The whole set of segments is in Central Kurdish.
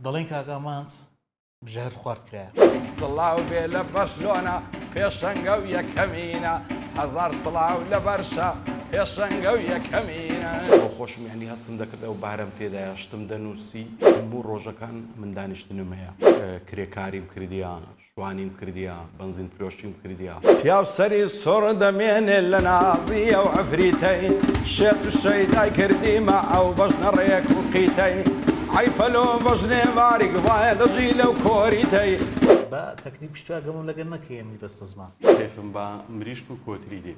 دەڵێن کاک ئامانج ژەهر خوارد کرایە. سڵاو بێ لە بەرشلۆنە پێشەنگە و یەکەمینە هەزار سڵاو لە بەرشا پێشەنگە و یەکەمینە. بۆ خۆشم یانی هەستم دەکرد ئەو بارەم تێدایە شتم دەنووسی. هەموو ڕۆژەکان من دانیشتنم هەیە. کرێکاریم کردیە، شوانیم کردیە، بەنزین فرۆشیم کردیە. پیاو سەری سوڕ دەمێنێ لە نازی ئەو عفریتەی شێت و شەیدای کردیمە ئەو بەژنە ڕێک و قیتەی عەیفە لۆ بەژنێ باریک وایە دەژی لەو کۆریتەی. با تەکنیک پشتوا گەمەم لەگەر نەکەی ئەمنی بەستە زمان. کەیفم بە مریشک و کۆتری دێ.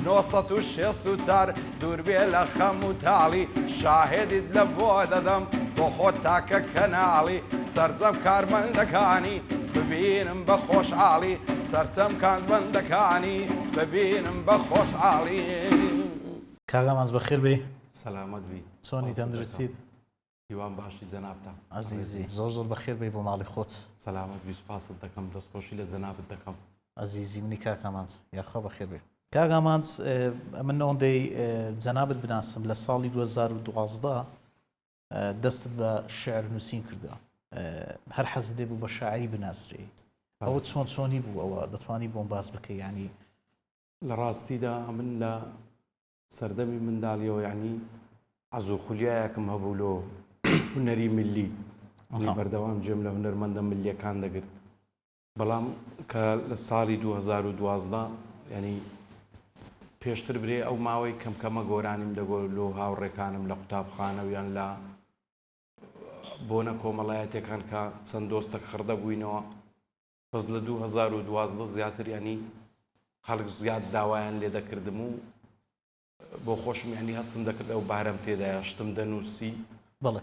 964 دوور بێ لە خەم و تاڵی شاهێدیت لە بۆ دەدەم بۆ خۆت تاکە کەناڵی سەرجەم کارمەندەکانی ببینم بە خۆشحاڵی سەرچەم کارمەندەکانی ببینم بە خۆشحاڵی. کاک ئامانج بەخێر بێی. سەلامەت بی. چۆنی تەندروستیت؟ هیوام باشی جەنابتان. ئەزیزی زۆر زۆر بەخێر بێی بۆ ماڵی خۆت. سەلامەت بی سوپاست دەکەم دەستخۆشی لە جەنابت دەکەم. ئەزیزی منی کاک ئامانج یاخوا بەخێر بێی. کاک ئامانج ئەمن ئەوەندەی جەنابت بناسم لە ساڵی 2012 دەستت بە شعر نووسین کردووە هەر حەزت لێ بوو بە شاعری بناسرێی ئەوە چۆن چۆنی بوو ئەوە دەتوانی بۆم باس بکەی ینی لە ڕاستیدا من لە سەردەمی منداڵیەوە یعنی عەز و خولیایەکم هەبوو لۆ هونەری ملی بەردەوام جێم لە هونەرمەندە ملیەکان دەگرت بەڵام کە لە ساڵی 2012 ینی پێشتر برێ ئەو ماوەی کەم کەمە گۆرانیم دەگۆ لۆ هاوڕێکانم لە قوتابخانە و یان لە بۆنە کۆمەڵایەتەکان کە چەند دۆستە خڕدەبووینەوە بەس لە 2012 زیاتر ینی خەڵک زیاد داوایان لێ دەکردم و بۆ خۆشم یانی هەستم دەکرد ئەو بارەم تێدایە شتم دەنووسی بەڵێ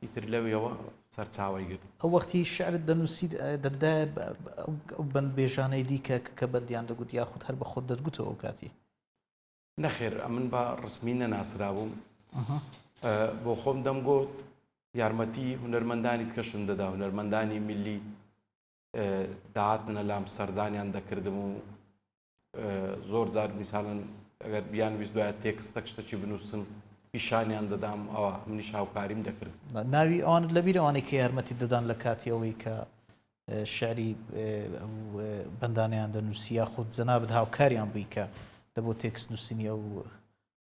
ئیتر لەویەوە سەرچاوی گرت. ئەو وەختی شعرت دەنووسیت دەتدایە ئەو بەندبێژانەی دیکە کە بەندیان دەگوت یاخود هەر بە خۆت دەتگوتەوە ئەو کاتی؟ نەخێر ئەمن بە ڕسمی نەناسرابووم بۆ خۆم دەمگوت یارمەتی هونەرمەندانی تکەشم دەدا هونەرمەندانی میللی دەهاتنە لام سەردانیان دەکردم و زۆر جار میسالەن ئەگەر بیان ویست دوایە تێکستەک شتەکی بنووسن پیشانیان دەدام ئەوە منیش هاوکاریم دەکرد. ناوی ئەوانت لەبیرە ئەوانەی کە یارمەتیت دەدان لە کاتی ئەوەی کە شعری ئەو بەندانەیان دەنووسی یاخود جەنابت هاوکاریان بووی کە لە بۆ تێکست نووسینی ئەو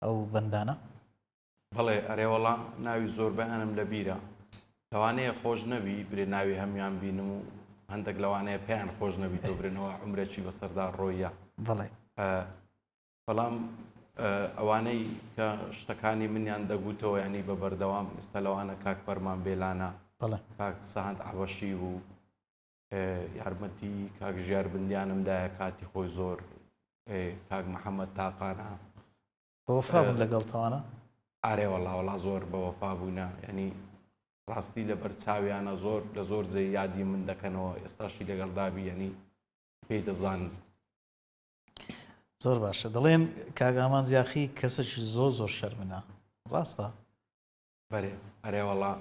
ئەو بەندانە؟ بەڵێ ئەرێوەڵا ناوی زۆربەیانم لە بیرە لەوانەیە خۆش نەبی برێ ناوی هەموان بینم و هەندێک لەوانەیە پێیان خۆش نەبی تۆ برنەوە عمرەکی بەسەردا ڕۆیە بەڵێ بەڵام ئەوانەی کە شتەکانی منیان دەگوتەوە ینی بە بەردەوام ئێستا لەوانە کاک فەرمان بێلانە بەڵێ کاک سەهند عەبەشی بوو یارمەتی کاک ژیار بندیانم دایە کاتی خۆی زۆر کاک محەممەد تاقانە بەوەفا بوون لەگەڵ تەوانە؟ ئارێ وەڵا وەڵا زۆر بەوەفا بووینە یعنی ڕاستی لەبەر چاویانە زۆر لە زۆر جێ یادی من دەکەنەوە ئێستاشی لەگەڵ دابی یعنی پێی دەزانن. زۆر باشە دەڵێن کاک ئامانج یاخی کەسێکی زۆر زۆر شەرمنە ڕاستە؟ بەرێ ئەرێ وەڵا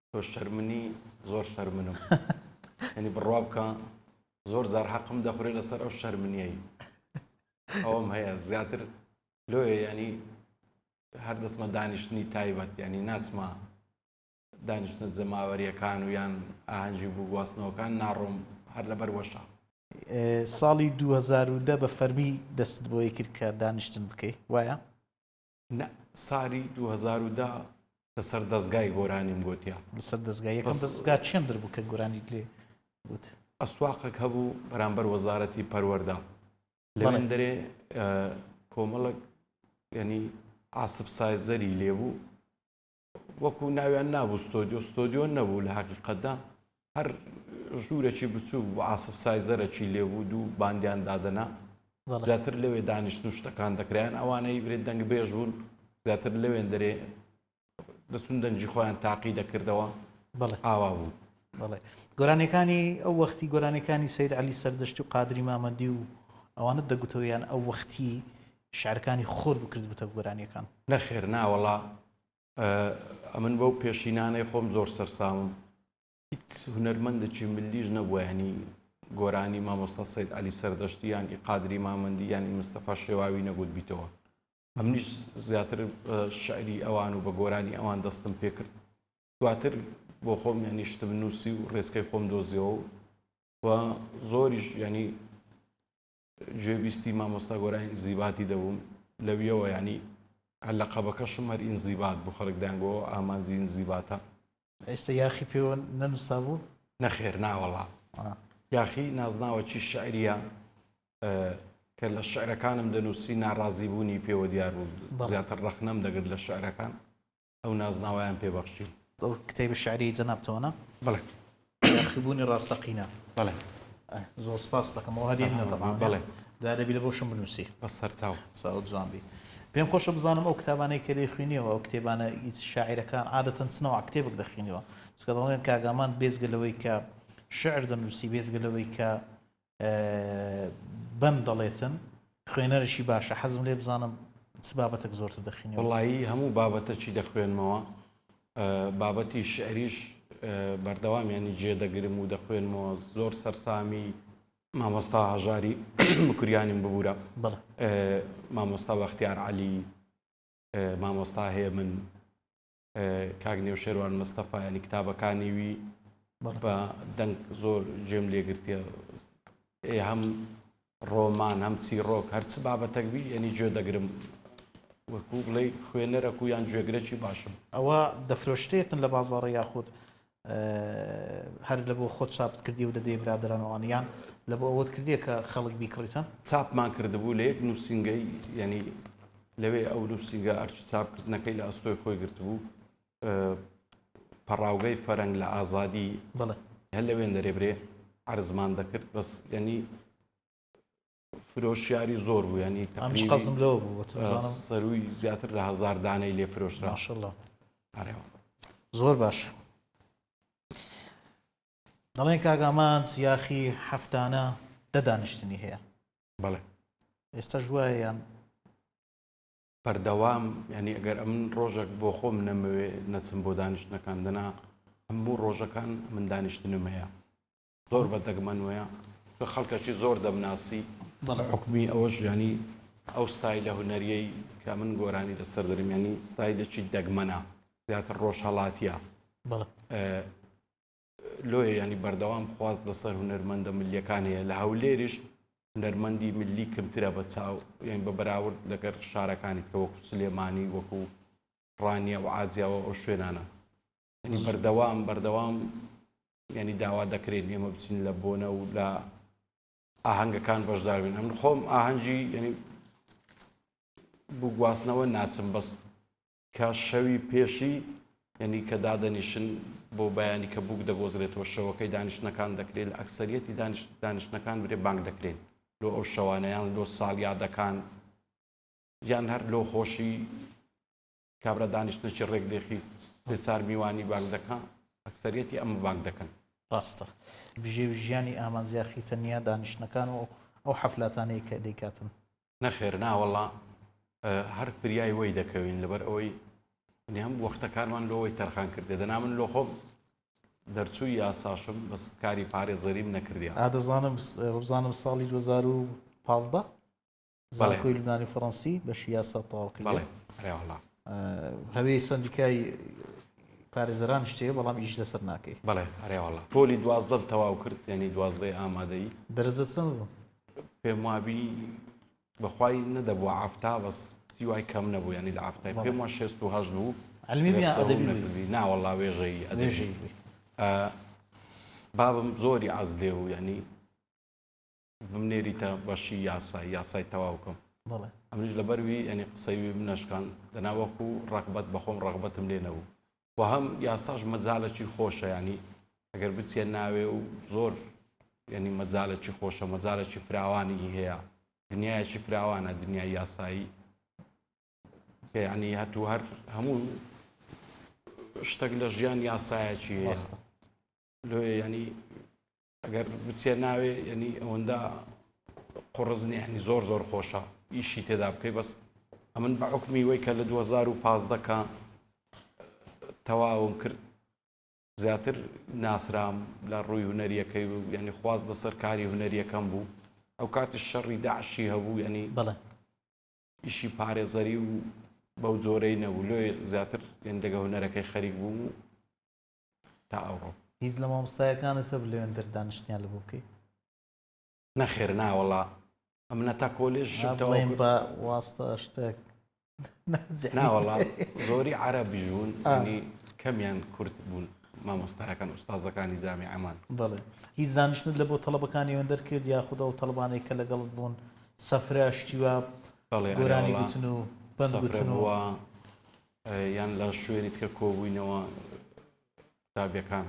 تۆ شەرمنی زۆر شەرمنم یعنی بڕوا بکە زۆر جار حەقم دەخورێ لەسەر ئەو شەرمنیەی ئەوەم هەیە زیاتر لۆیە ینی هەر دەستمە دانیشتنی تایبەت ینی ناچمە دانیشتنە جەماوەریەکان و یان ئاهەنگی بوو گواستنەوەکان ناڕۆم هەر لەبەر وەشە. ساڵی 2010 بە فەرمی دەستت بۆی کرد کە دانیشتن بکەی وایە؟ نە ساری 2010 لەسەر دەستگای گۆرانیم گوتیا. لەسەر دەستگای یەکەم دەستگا چێن دەربوو کە گۆرانیت لێ گوت؟ ئەسواقێک هەبوو بەرامبەر وەزارەتی پەروەردە لەوێن دەرێ کۆمەڵک ینی ئاسف سایزەری لێبوو وەکو ناویان نابوو ستۆدیۆ ستۆدیۆ نەبوو لە حقیقەتدا هەر ژوورێکی بچووک بوو ئاسف سایزەرەکی لێبوو دوو باندیان دادەنا زیاتر لەوێ دانیشتن و شتەکان دەکرایان ئەوانەی برێت دەنگ بێژ بوون زیاتر لەوێن دەرێ دەچون دەنگی خۆیان تاقی دەکردەوە بەڵێ ئاوا بوو. بەڵێ گۆرانیەکانی ئەو وەختی گۆرانیەکانی سەید عەلی سەردەشتی و قادری مامەندی و ئەوانەت دەگوتەوە یان ئەو وەختی شعرەکانی خۆت بوو کردبووتە گۆرانیەکان؟ نەخێر ناوەڵا ئەمن بەو پێشینانەی خۆم زۆر سەرسامم هیچ هونەرمەندێکی ملیش نەبووە ینی گۆرانی مامۆستا سید علی سەردەشتی یان ئی قادری مامەندی یان ئی مستەفا شێواوی نەگوت بیتەوە ئەمنیش زیاتر شعری ئەوان و بە گۆرانی ئەوان دەستم پێکرد دواتر بۆ خۆم یانی شتم نووسی و ڕێچکەی خۆم دۆزیەوە و زۆریش یانی گوێبیستی مامۆستا گۆران ئینزیباتی دەبووم لەویەوە یانی لەقەبەکەشم هەر ئینزیبات بوو خەڵک دەیانگۆ ئامانجی ئینزیباتە. ئێستا یاخی پێوە نەنووسابوو؟ نەخێر ناوەڵا یاخی نازناوەکی شعریە کە لە شعرەکانم دەنووسی ناڕازیبوونی پێوە دیار بوو زیاتر ڕەخنەم دەگرت لە شعرەکان ئەو نازناوەیان پێ بەخشیم. ئەو کتێبی شعریەی جەنابتەوە نا؟ بەڵێ. یاخیبوونی ڕاستەقینە. بەڵێ. زۆر سپاست دەکەم. ئەوە هەدیە منە تەبعەن. بەڵێ. دوای دەبی لە بۆشم بنووسی. بە سەرچاو. چاوت جوان بی. پێم خۆشە بزانم ئەو کتابانەی کە دەیخوینیەوە ئەو کتێبانە هیچ شاعیرەکان عادەتەن چ نەوع کتێبێک دەخوینیەوە؟ چونکە دەڵێن کاک ئامان بێجگە لەوەی کە شعر دەنووسی بێجگە لەوەی کە بەم دەڵێتن خوێنەرشی باشە حەزم لێ بزانم چ بابەتێک زۆرتر دەخینەوە؟ وەڵایی هەموو بابەتەکی دەخوێنمەوە بابەتی شعریش بەردەوام ینی جێ دەگرم و دەخوێنمەوە زۆر سەرسامی مامۆستا هەژاری مکریانیم ببوورە مامۆستا بەختیار عەلی مامۆستا هێمن کاک نێوشێروان مستەفا ینی کتابەکانی وی بە دەنگ زۆر جێم لێگرتیە ئێ هەم ڕۆمان هەم چیڕۆک هەرچ بابەتەک بی ینی گوێ دەگرم وەکو بڵێ خوێنەرەک و یان گوێگرەکی باشم. ئەوە دەفرۆشرێتن لە بازاڕ یاخود هەر لە بۆ خۆت چاپت کردی و دەدەی برادەران وان یان لە بۆ ئەوەت کردیە کە خەڵک بیکڕیتن؟ چاپمان کردبوو لە یەک نووسینگەی یعنی لەوێ ئەو نووسینگە ئەرکی چاپکردنەکەی لە ئەستۆی خۆی گرتبوو پەڕاوگەی فەرەنگ لە ئازادی بەڵێ هەر لەوێن دەرێ برێ عەرزمان دەکرد بەس یعنی فرۆشیاری زۆر بوو ینی ئەمش قەزم لەوە بوو وتم بزانم سەروی زیاتر لە هەزار دانەی لێ فرۆشرا ماشەڵڵا ئەرێوە زۆر باش دەڵێن کاک ئامانج یاخی هەفتانە دە دانیشتنی هەیە بەڵێ ئێستاش وایە یان بەردەوام ینی ئەگەر ئەمن ڕۆژێک بۆ خۆم نەمەوێ نەچم بۆ دانیشتنەکان دەنا هەموو ڕۆژەکان من دانیشتنم هەیە زۆر بە دەگمەن وەیە کە خەڵکەکی زۆر دەمناسی بە حوکمی ئەوەش ینی ئەو ستایلە هونەریەی کە من گۆرانی لەسەر دەرم ینی ستایلێکی دەگمەنە زیاتر ڕۆژهەڵاتیە لۆیە ینی بەردەوام خواست لەسەر هونەرمەندە ملیەکان هەیە لە هەولێریش هونەرمەندی ملی کەمترە بە چاو یان بە بەراورد لەگەر شارەکانی کە وەکو سلێمانی وەکو ڕانیە و عازیاوە ئەو شوێنانە ینی بەردەوام بەردەوام ینی داوا دەکرێن ئێمە بچین لە بۆنە و لە ئاهەنگەکان بەشدار بین ئەمن خۆم ئاهەنگی ینی بۆ گواستنەوە ناچم بەس کە شەوی پێشی یعنی کە دادەنیشن بۆ بەیانی کە بووک دەگۆزرێتەوە شەوەکەی دانیشتنەکان دەکرێت لە ئەکسەریەتی دانیشتنەکان برێ بانگ دەکرێن لۆ ئەو شەوانەیان لۆ ساڵیادەکان یان هەر لۆ خۆشی کابرا دانیشتنێکی ڕێک دێخی سێ چار میوانی بانگ دەکا ئەکسەریەتی ئەمە بانگ دەکەن. ڕاستە. بژێوی ژیانی ئامانج یاخی تەنیا دانیشتنەکان و ئەو حەفلاتانەیە کە دەیکاتن. نەخێر ناوەڵا هەر فریای وەی دەکەوین لەبەر ئەوەی هەم وەختەکانمان لۆوەی تەرخان کردێ دەنا من لۆ خۆم دەرچووی یاساشم بەس کاری پارێزەریم نەکردیا. ئا دەزانم بزانم ساڵی 2015 زانکۆی لوبنانی فەڕەنسی بەشی یاسا تەواو کردی. بەڵێ ئەرێ وەڵا. هەوێی سەندیکای پارێزەران شتەیە بەڵام ئیش لەسەر ناکەی. بەڵێ ئەرێ وەڵا. پۆلی دوازدەم تەواو کرد یعنی دوازدەی ئامادەیی. دەرەجە چەند بوو؟ پێم وابی بەخوای نەدەبووە عەفتا بەس هیوای کەم نەبوو یعنی لە عەفتای پێم وا 68 بوو. علمی بوو یان ئەدەبی بووی؟ نا وەڵا وێژەیی ئەدەبی. بابم زۆری عەز لێ بوو یعنی بمنێریتە بەشی یاسای یاسای تەواو کەم ئەمنیش لەبەر وی ینی قسەی وی بنەشکان دەنا وەکو ڕەغبەت بەخۆم ڕەغبەتم لێ نەبوو و هەم یاساش مەجالەکی خۆشە ینی ئەگەر بچیە ناوێ و زۆر ینی مەجالەکی خۆشە مەجالەکی فراوانی هەیە دنیایەکی فراوانە دنیای یاسایی کە ینی هەتوو هەر هەموو شتێک لە ژیان یاسایەکی هەیە لۆیە ینی ئەگەر بچیە ناوێ یعنی ئەوەندە قڕز نیە یعنی زۆر زۆر خۆشە ئیشی تێدا بکەی بەس ئەمن بە حکومی وەی کە لە 2015 کە تەواوم کرد زیاتر ناسرام لە ڕووی هونەریەکەی و یعنی خواست لەسەر کاری هونەریەکەم بوو ئەو کاتیش شەڕی داعشی هەبوو یعنی بەڵێ ئیشی پارێزەری و بەو جۆرەی نەبوو لۆی زیاتر یعنی لەگە هونەرەکەی خەریک بووم و. تا ئەوڕۆ. هیچ لە مامۆستایەکانت هەبوو لەوێندەر دانیشتنیان لە بۆ بکەی؟ نەخێر ناوەڵا ئەمن هەتا کۆلێژیشم نا تەواو بڵێن کرد بە واستە شتێک نازانی. ناوەڵا زۆری عەرەبیش بوون ئا. یانی کەمیان کورد بوون مامۆستایەکان ئوستازەکانی جامیعەمان. بەڵێ هیچ دانیشتنت لە بۆ تەڵەبەکانی ئەوێندەر کرد یاخود ئەو تەڵەبانەی کە لەگەڵت بوون سەفرە شتی وا بەڵێ ئەرێ گۆرانی وەڵا گوتن و بەند سەفرە گوتن و. بووە یان لە شوێنی تکە کۆبووینەوە قوتابیەکان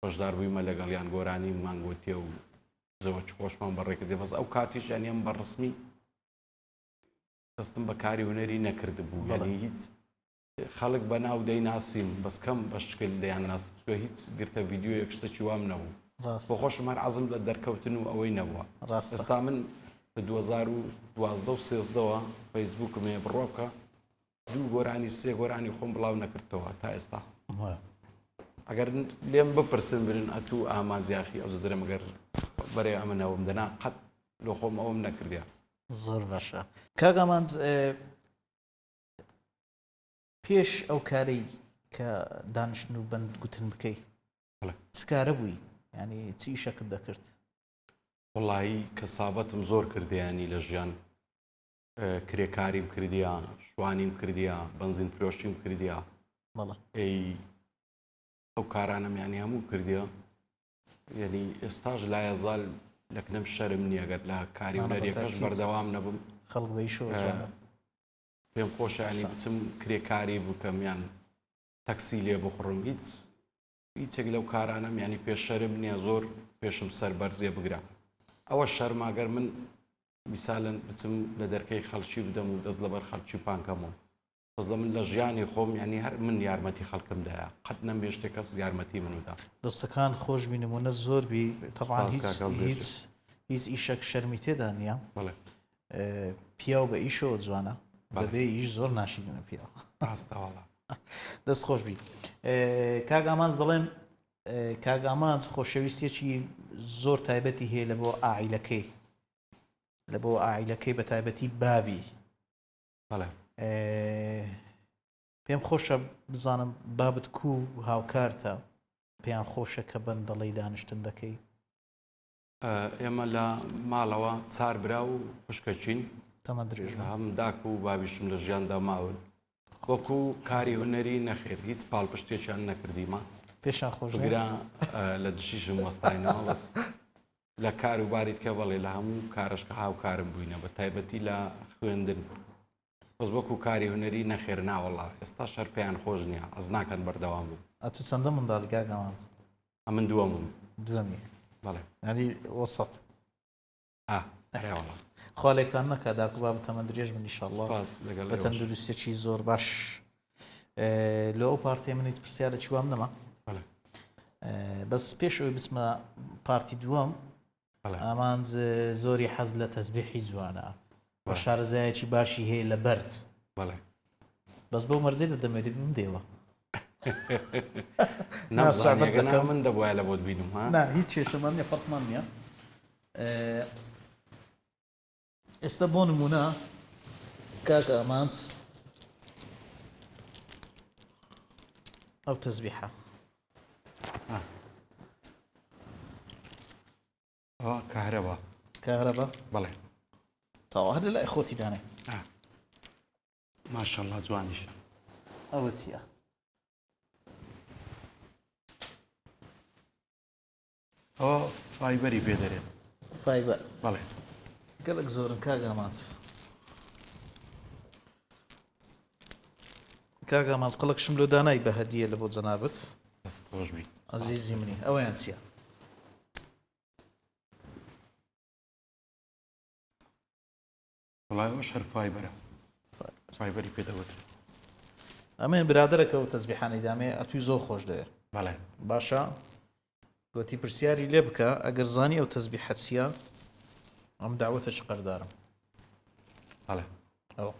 بەشدار بوویمە لەگەڵیان گۆرانیمان گوتیە و زەوەچ خۆشمان بەڕێکردێ بەس ئەو کاتیش یانی ئەم بە ڕسمی دەستم بە کاری هونەری نەکردبوو یعنی هیچ خەڵک بە ناو دەیناسیم بەس کەم بە شکل دەیان ناسم چونکە هیچ گرتە ڤیدیۆیەک شتەکی وام نەبوو بۆ خۆشم هەر عەزم لە دەرکەوتن و ئەوەی نەبووە ئێستا من لە 2012 و سێزدەوە فەیسبووکم هەیە بڕوا بکە دوو گۆرانی سێ گۆرانی خۆم بڵاو نەکردەوە تا ئێستا ئەگەر لێم بپرسن برن ئەتوو ئامانج یاخی ئەو درم گەر بەرێ ئەمنەوەم دەنا قەت لۆ خۆم ئەوم نەکردیا. زۆر باشە کاک ئامانج پێش ئەو کارەی کە دانیشتن و بەند گوتن بکەی چ کارە بووی ینی چی ئیشەکت دەکرد؟ وڵایی کەسابەتم زۆر کردیانی لە ژیان کرێکاریم کردیا شوانیم کردیا بنزین فرۆشیم کردیا ئەی ئەو کارانەم ینی هەموو کردیا یعنی ئێستاش لایەزال لەکنەم شەرم نییە گەر لە کاری هونەریەکەش بەردەوام نەبم خەڵک بەیشەوە پێم خۆشە ینی بچم کرێکاری بکەم یان تەکسی لێ بخوڕم هیچ هیچێک لەو کارانەم ینی پێ شەرم نییە زۆر پێشم سەر بەرزێ بگرە ئەوە شەرماگەر من میسالن بچم لە دەرکەی خەڵکی بدەم و دەست لەبەر خەڵکی پانکەمەوە بەس لە من لە ژیانی خۆم یعنی هەر من یارمەتی خەڵکم دایە قەت نەمبێشتێ کەس یارمەتی منو دا. دەستەکانت خۆش بی نمونە زۆر بی تەبعەن سپاس هیچ کاک هەڵدێر هیچ هیچ ئیشەک شەرمی تێدا نییە بەڵێ پیاو بە ئیشەوە جوانە بەڵێ بەبێ ئیش زۆر ناشیرینە پیاو ڕاستە وەڵا. دەست خۆش بی کاک ئامانج دەڵێن کاک ئامانج خۆشەویستیەکی زۆر تایبەتی هەیە لە بۆ ئاعیلەکەی لە بۆ ئاعیلەکەی بە تایبەتی بابی بەڵێ. پێم خۆشە بزانم بابت کو هاوکارتە پێیان خۆشە کە بەند دەڵێی دانیشتن دەکەی؟ ئێمە لە ماڵەوە چار برا و خوشکەکین. تەمەن درێژ بن. هەم داک و بابیشم لە ژیاندا ماون. وەکو کاری هونەری نەخێر هیچ پاڵپشتێکیان نەکردیمە. پێشان خۆش نیە؟ بگرە لە دژیشم وەستاینەوە بەس لە کار و باری تکە بەڵێ لە هەموو کارەش کە هاوکارم بووینە بە تایبەتی لە خوێندن بەس وەکو کاری هونەری نەخێر ناوەڵا ئێستا شەر پێیان خۆش نییە ئەز ناکەن بەردەوام بوو. ئەتوو چەندە منداڵی کاک ئامانج؟ ئەمن دووەمم. دووەمی. بەڵێ. یانی وەسەت. ئا ئەرێ وەڵا. خوا لێکتان نەکا داک و بابت تەمەن درێژ بن ئیشەڵڵا سوپاس لەگەڵ بە ئێوەش. تەندروستیەکی زۆر باش. لۆ ئەو پارتەی من هیچ پرسیارێکی وام نەما. بەڵێ. بەس پێش ئەوەی بچمە پارتی دووەم بەڵێ. ئامانج زۆری حەز لە تەزبیحی جوانە و بەڵێ. شارەزایەکی باشی هەیە لە بەرد. بەڵێ. بەس بەو مەرجەی دەدەمێ دەبی بمدەیەوە. نەمزانی ناسابەت ئەگەر نا دەکەم. من دەبوایە لە بۆت بینم ها. نا هیچ کێشەمان نییە فەرقمان نییە. ئێستا بۆ نمونە کاک ئامانج ئەو تەزبیحە کارەبا کارەبا بەڵێ تاوا هەر لە لای خۆتی دانێ ماشەڵڵا جوانیشە ئەوە چییە؟ ئەوە فایبەری پێ دەرێت. فایبەر. بەڵێ. گەلەک زۆرن کاک ئامانج. کاک ئامانج قەڵەکشم لۆ دانای بە هەدیە لە بۆ جەنابت. دەست خۆش بی. ئەزیزی منی ئەوەیان چییە؟ وەڵای ئەوەش هەر فایبەرە. فایبەری پێ دەوترێت. ئەمێن برادەرەکە و تەزبیحانەی دامێ ئەتوی زۆر خۆش دەوێ. بەڵێ. باشە گۆتی پرسیاری لێ بکە ئەگەر زانی ئەو تەزبیحە چییە ئەم داوەتە چ قەردارم. بەڵێ. ئەو.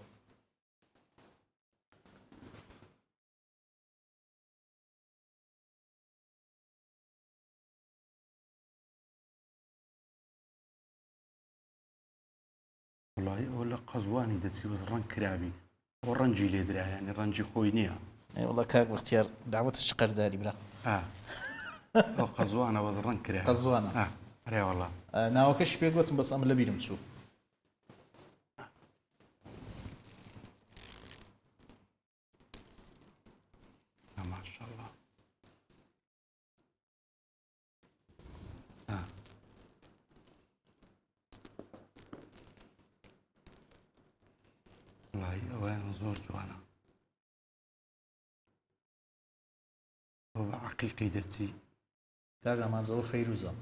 وەڵایی ئەوە لە قەزوانی دەچی بەس ڕەنگ کرابی ئەوە ڕەنگی لێ درا یانی ڕەنگی خۆی نییە. ئەی وەڵا کاک بەختیار داوەتە چ قەرداری برا. ئا ئەو قەزوانە بەس ڕەنگ کرا. قەزوانە. ئا ئەرێ وەڵا. ناوەکەشی پێ گۆتم بەس ئەمن لە بیرم چوو. ماشاءاللە. وەڵایی ئەوەیان زۆر جوانە. ئەو بە عەقیقی دەچی. کاک ئامانج ئەوە فەیروزە.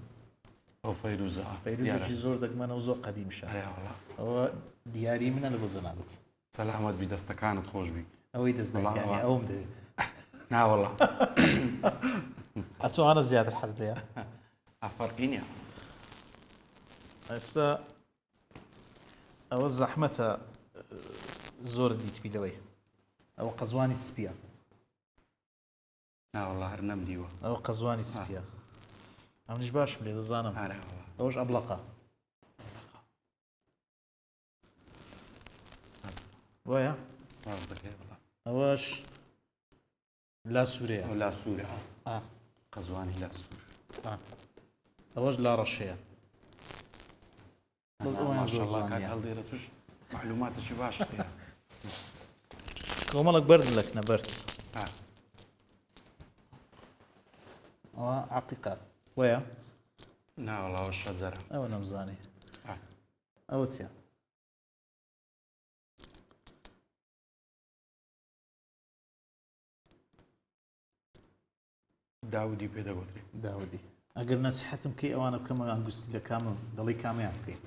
ئەو فەیروزە. فەیروزێکی زۆر دەگمەنە و زۆر قەدیمشە. ئەرێ وەڵا. ئەوە دیاری منە لە بۆ جەنابت. سەلامەت بی دەستەکانت خۆش بی. ئەوەی دەست وەڵا دایت یانی ئەوە. ئەوم دەوێ. نا وەڵا. ئەتۆ ئەوانە زیاتر حەز لێیە. ئا فەرقی نییە. ئێستا ئەوە زەحمەتە زۆر دیتبی لەوەی ئەوە قەزوانی سپیە. نا وەڵا هەر نەمدیوە. ئەوە قەزوانی سپیە. ئەمنیش باشم لێ دەزانم. ئارێ وەڵا. ئەوەش ئەبڵەقە. وایە؟ ئەوەش لا سوورەیە. ئەو لا سوورە. قەزوانی لا سوور. ئەوەش لا ڕەشەیە. بەس ئەویان زۆر ماشاءاللە جوان کاک نییە. هەڵدێرە توش معلوماتێکی باشت هەیە. کۆمەڵێک بەرد لەکنە بەرد. ئەوە عەقیقە وایە؟ نا وەڵا ئەوە شەجەرە. ئەوە نەمزانی. ئەوە چییە؟ داودی پێ دەگوترێ. داودی. ئەگەر نەسیحەتم بکەی ئەوانە بکەمە ئەنگوستی لە کامم دەڵێی کامیان بکەی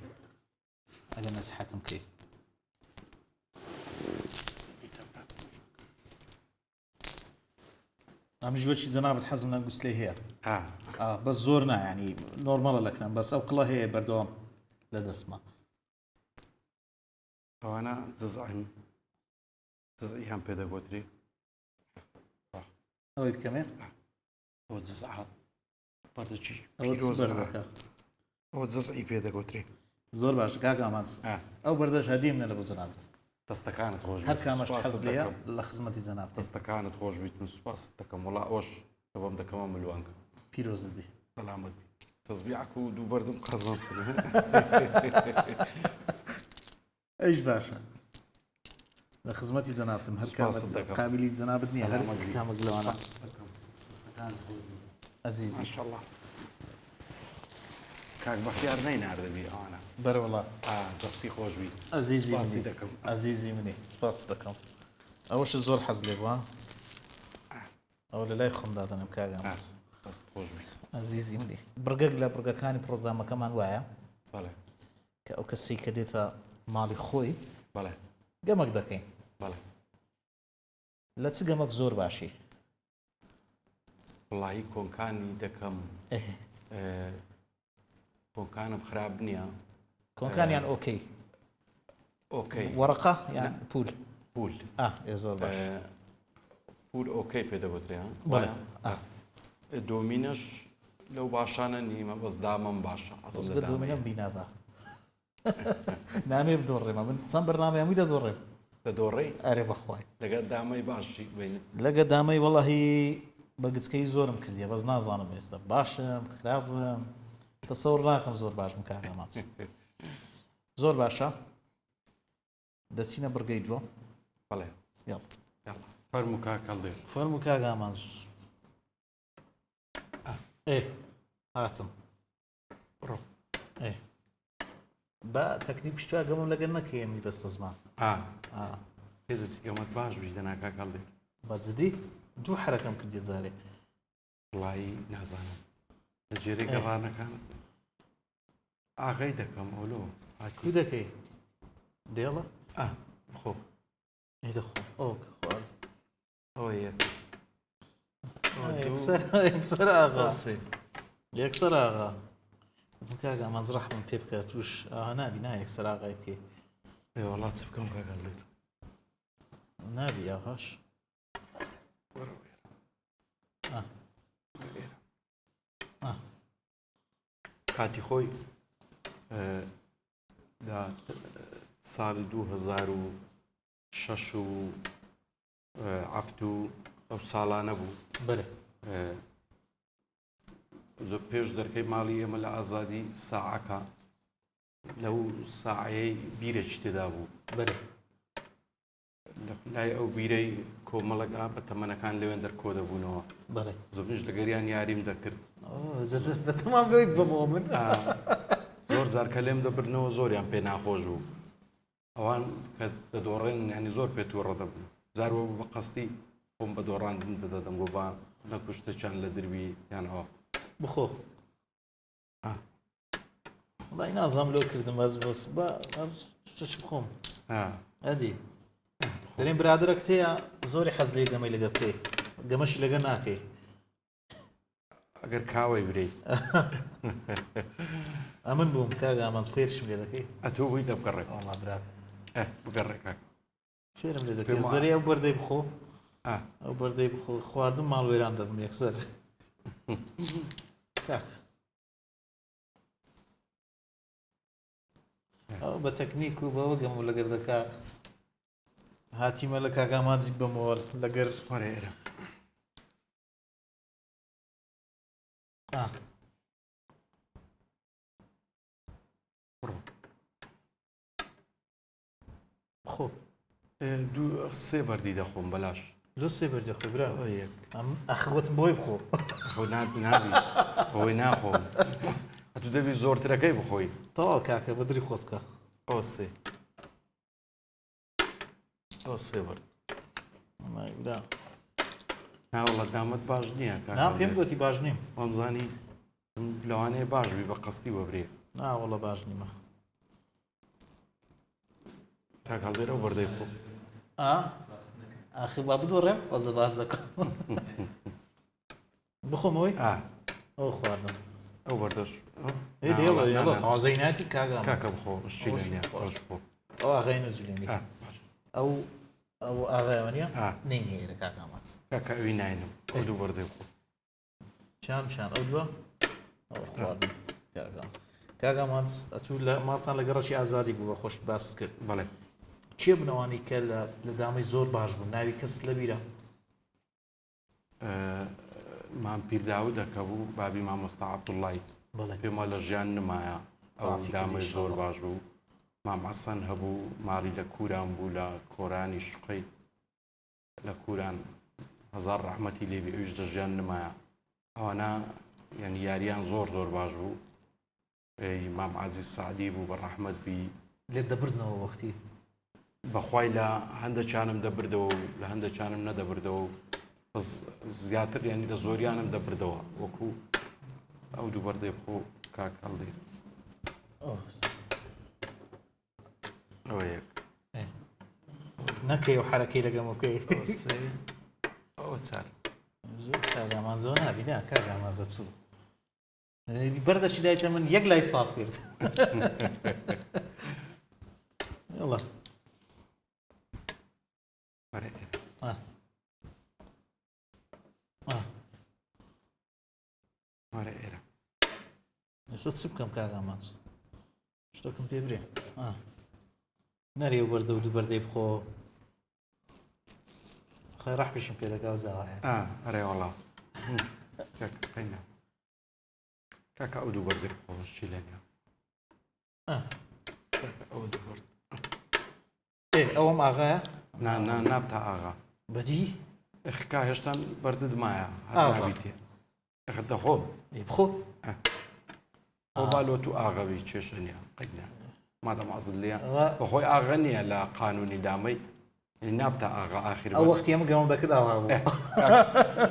ئەگەر نەسیحەتم بکەی. ئەمنیش وەکی جەنابت حەزم لە ئەنگوستلەی هەیە. بەس زۆر نا ینی نۆرمەڵە لەکنەم بەس ئەو قڵە هەیە بەردەوام لە دەستما. ئەوانە جزعن جزعیان پێ دەگوترێ. ئەوەی بکەمێ؟ ئەوە جزعە بەردەکی ئەوە چ پیرۆزە. بەردەکە؟ ئەوە جزعی پێ دەگوترێ. زۆر باشە کاک ئامانج ئەو بەردەش هەدیەم لە بۆ جەنابت. دەستەکانت خۆش هەر کامەش سوپاست حەز لێیە دەکەم. لە خزمەتی جەنابت. دەستەکانت خۆش بیتن سوپاست دەکەم وەڵا ئەوەش کە بۆم دەکەمە ملوانکە. پیرۆزت بی. سەلامەت بی. تەزبیعەک و دوو بەردم قەزەنج کرد. ئەیش باشە. لە خزمەتی جەنابتم هەر سوپاست کامەت دەکەم. قابلی جەنابت نییە هەر سەلامەت بی. کامەک لەوانە. سوپاست دەکەم. دەستەکانت خۆش بی. ئەزیزی. ماشەڵڵا. کاک بەختیار نەیناردەبی ئەوانە. بەرە وەڵا. ئا دەستی خۆش بی. ئەزیزی سوپاسی منی. دەکەم. ئەزیزی منی. سوپاست دەکەم. ئەوەشت زۆر حەز لێ بووە. ئەوە لە لای خۆم دادەنێم کاک ئامانج. دەست خۆش بی. ئەزیزی منی. بڕگەک لە بڕگەکانی پڕۆگرامەکەمان وایە. بەڵێ. کە ئەو کەسەی کە دێتە ماڵی خۆی. بەڵێ. گەمەک دەکەین. بەڵێ. لە چ گەمەک زۆر باشی؟ وەڵایی کۆنکانی دەکەم. کۆنکانم خراپ نییە. کۆنکانیان ئۆکەی. ئۆکەی. وەڕقە یان پول؟ پول. ئێ زۆر باش. پول ئۆکەی پێ دەگوترێ ها؟ بەڵێ. دۆمینەش لەو باشانە نیمە بەس دامەم باشە. حەزم لە خۆزگە دامەیە. دۆمینەم بینابا. نامێ بدۆڕێمە من چەند بەرنامەی هەمووی دەدۆڕێم. دەدۆڕێی؟ ئەرێ بەخوای. لەگەر دامەی باشی بینت. لەگە دامەی وەڵاهی بە گچکەی زۆرم کردیە بەس نازانم ئێستا باشم خراپم تەسەور ناکەم زۆر باشم کاک ئامانج. زۆر باشە دەچینە بڕگەی دووەم. بەڵێ. یاڵا. یاڵا. فەرموو کاک هەڵدێر. فەرموو کاک ئامانج. ئێ هاتم. بڕۆ. ئێ با تەکنیک پشتوا گەمەم لەگەر نەکەی ئەمنی بەستە زمان. پێ دەچی گەمەت باش بی دەنا کاک هەڵدێر. بە جدی دوو حرەکەم کردی جارێ. وەڵایی نازانم. لە جێرەی گەڕانەکانت ئاغای دەکەم ئەولۆ. کو دەکەی؟ دێڵە؟ خۆ. ئەی دەخۆ. ئەو کە خوارد. ئەوە یەک. یەکسەر یەکسەر ئاغا. سێ. یەکسەر ئاغا. وتم کاک ئامانج ڕەحمم پێ بکە توش ئاها نابی نا یەکسەر ئاغای بکەی. ئێ وەڵا چ بکەم کاک هەڵدێر. نابی ئاغاش. کاتی خۆی لە ساڵی 2006 و هەفت و ئەو ساڵانە بوو. بەلێ. زۆر پێش دەرکەی ماڵی ئێمە لە ئازادی ساعەکە لەو ساعەیەی بیرێکی تێدا بوو. بەلێ. لای ئەو بیرەی کۆمەڵێک ئا بە تەمەنەکان لەوێن دەر کۆ دەبوونەوە. بەڵێ. زۆر منیش لەگەریان یاریم دەکرد. بەتەمام لۆی ببەمەوە من. زۆر جار کە لێم دەبردنەوە زۆریان پێ ناخۆش بوو. ئەوان کە دەدۆڕێن یانی زۆر پێ تووڕە دەبن. جار وەبوو بە قەستی خۆم بە دۆڕاندن دەدەدەم گۆ با نەکوشتەچیان لە دربی یان ئەوە. بخۆ. وەڵای نازانم لۆ کردم بەس بەس بە چ بخۆم ئەدی دەرێن برادرەکت هەیە زۆری حەز لێ گەمەی لەگە بکەی گەمەشی لەگە ناکەی ئەگەر کاوەی برێی ئەمن بووم کاک ئامانج فێرشم لێ دەکەی ئەتۆ بووی دەبگەڕێ وەڵا برا بگەڕێ کاک فێرم لێ دەکەی زەرێ ئەو بەردەی بخۆ ئەو بەردەی بخۆ خواردن ماڵ وێران دەبم یەکسەر کاک ئەو بە تەکنیک و بەوە گەم و لەگەر دەکا هاتیمە لە کاگامانجی بەمەوە لەگەر وەرە ئێرە بڕۆ خۆ دوو سێ بەردی دەخۆم بەلاش. لۆ سێ بەردی دەخۆی برا؟ یەک. ئەم ئەخ وتم بۆی بخۆ. خۆ نابی ئەوەی ناخۆم. ئەتوو دەبی زۆرترەکەی بخۆی. تەواو کاکە بە دری خۆت بکە. ئەوە سێ. ئەوە سێ بەرد. وەڵای برا. ناوەڵە دامەت باش نییە کاکە. نا پێم گۆتی باش نیم. وامزانی لەوانەیە باش بی بە قەستی وەبرێ. ناوەڵە باش نیمە. کاک هەڵدێر ئەو بەردەی بخۆ. ئا ئاخر با بدۆڕێم وەزە باس دەکەم. بخۆمەوەی؟ ئا ئەو خواردم. ئەو بەردەش. ئێ دێڵە دێڵە تازەی ناتی کاک ئامانج. کاکە بخۆ شتی لێ نییە خۆش بخۆ. ئەو ئاغای نەزولێنی. ئەو ئەو ئاغایەوە نییە؟ نەینێ ئێرە کاک ئامانج. کاکە ئەوی ناینم ئەو دوو بەردەی بخۆ. چیان چیان ئەو دووە ئەو خواردن کاکە کاک ئامانج ئەتوو لە ماڵتان لە گەڕەکی ئازادی بوو بە خۆشت باست کرد. بەڵێ. کێ بوون ئەوانەی کە لە دامەی زۆر باش بوون ناوی کەست لەبیرە؟ مام پیرداودە کە بوو بابی مامۆستا عەبدوڵای پێم وا لە ژیان نمایە ئەو دامەی زۆر باش بوو مام عەسەن هەبوو ماڵی لە کوران بوو لە کۆرانی شقەی لە کوران هەزار ڕەحمەتی لێبی ئەویش لە ژیان نمایە ئەوانە یعنی یاریان زۆر زۆر باش بوو ئەی مام عەزیز سەعدی بوو بە ڕەحمەت بی. لێت دەبردنەوە وەختی؟ بەخوای لە هەندەکیانم دەبردەوە و لە هەندەکیانم نەدەبردەوە و بەس زیاتر یانی لە زۆریانم دەبردەوە وەکو ئەو دوو بەردەی بخۆ کاک هەڵدێر. ئەوە یەک. نەکەی و حەرەکەی لەگەم بکەی. ئەوە چار. زۆر کاک ئامانج زۆر نابی نا کاک ئامانج چوو. بەردەشی دایتە من یەک لای ساف کرد يلا ئێستا چ بکەم کاک ئامانج شتێکم پێ برێ نەرێ و بەردە و دوو بەردەی بخۆ خی ڕەحمیشم پێ دەکا و جاوایە ئەرێ وەڵا کاکە ئەو دوو بەردەی بخۆ چی لێ نییە ئەو دوو بەرد ئەوەم ئاغایە نا نا نابتە ئاغا بەدی ئەخکا هێشتان بەردت مایە هەر نابیتێ ئەخ دەخۆم بخۆ ئەو با لۆ تو ئاغەوی کێشە نییە قەت نا مادەم عەزت لێیە بەخۆی ئاغە نییە لە قانونی دامەی نابتە ئاغا ئاخر ئەو وەختی ئەمە گەمەم دەکرد ئاوا بوو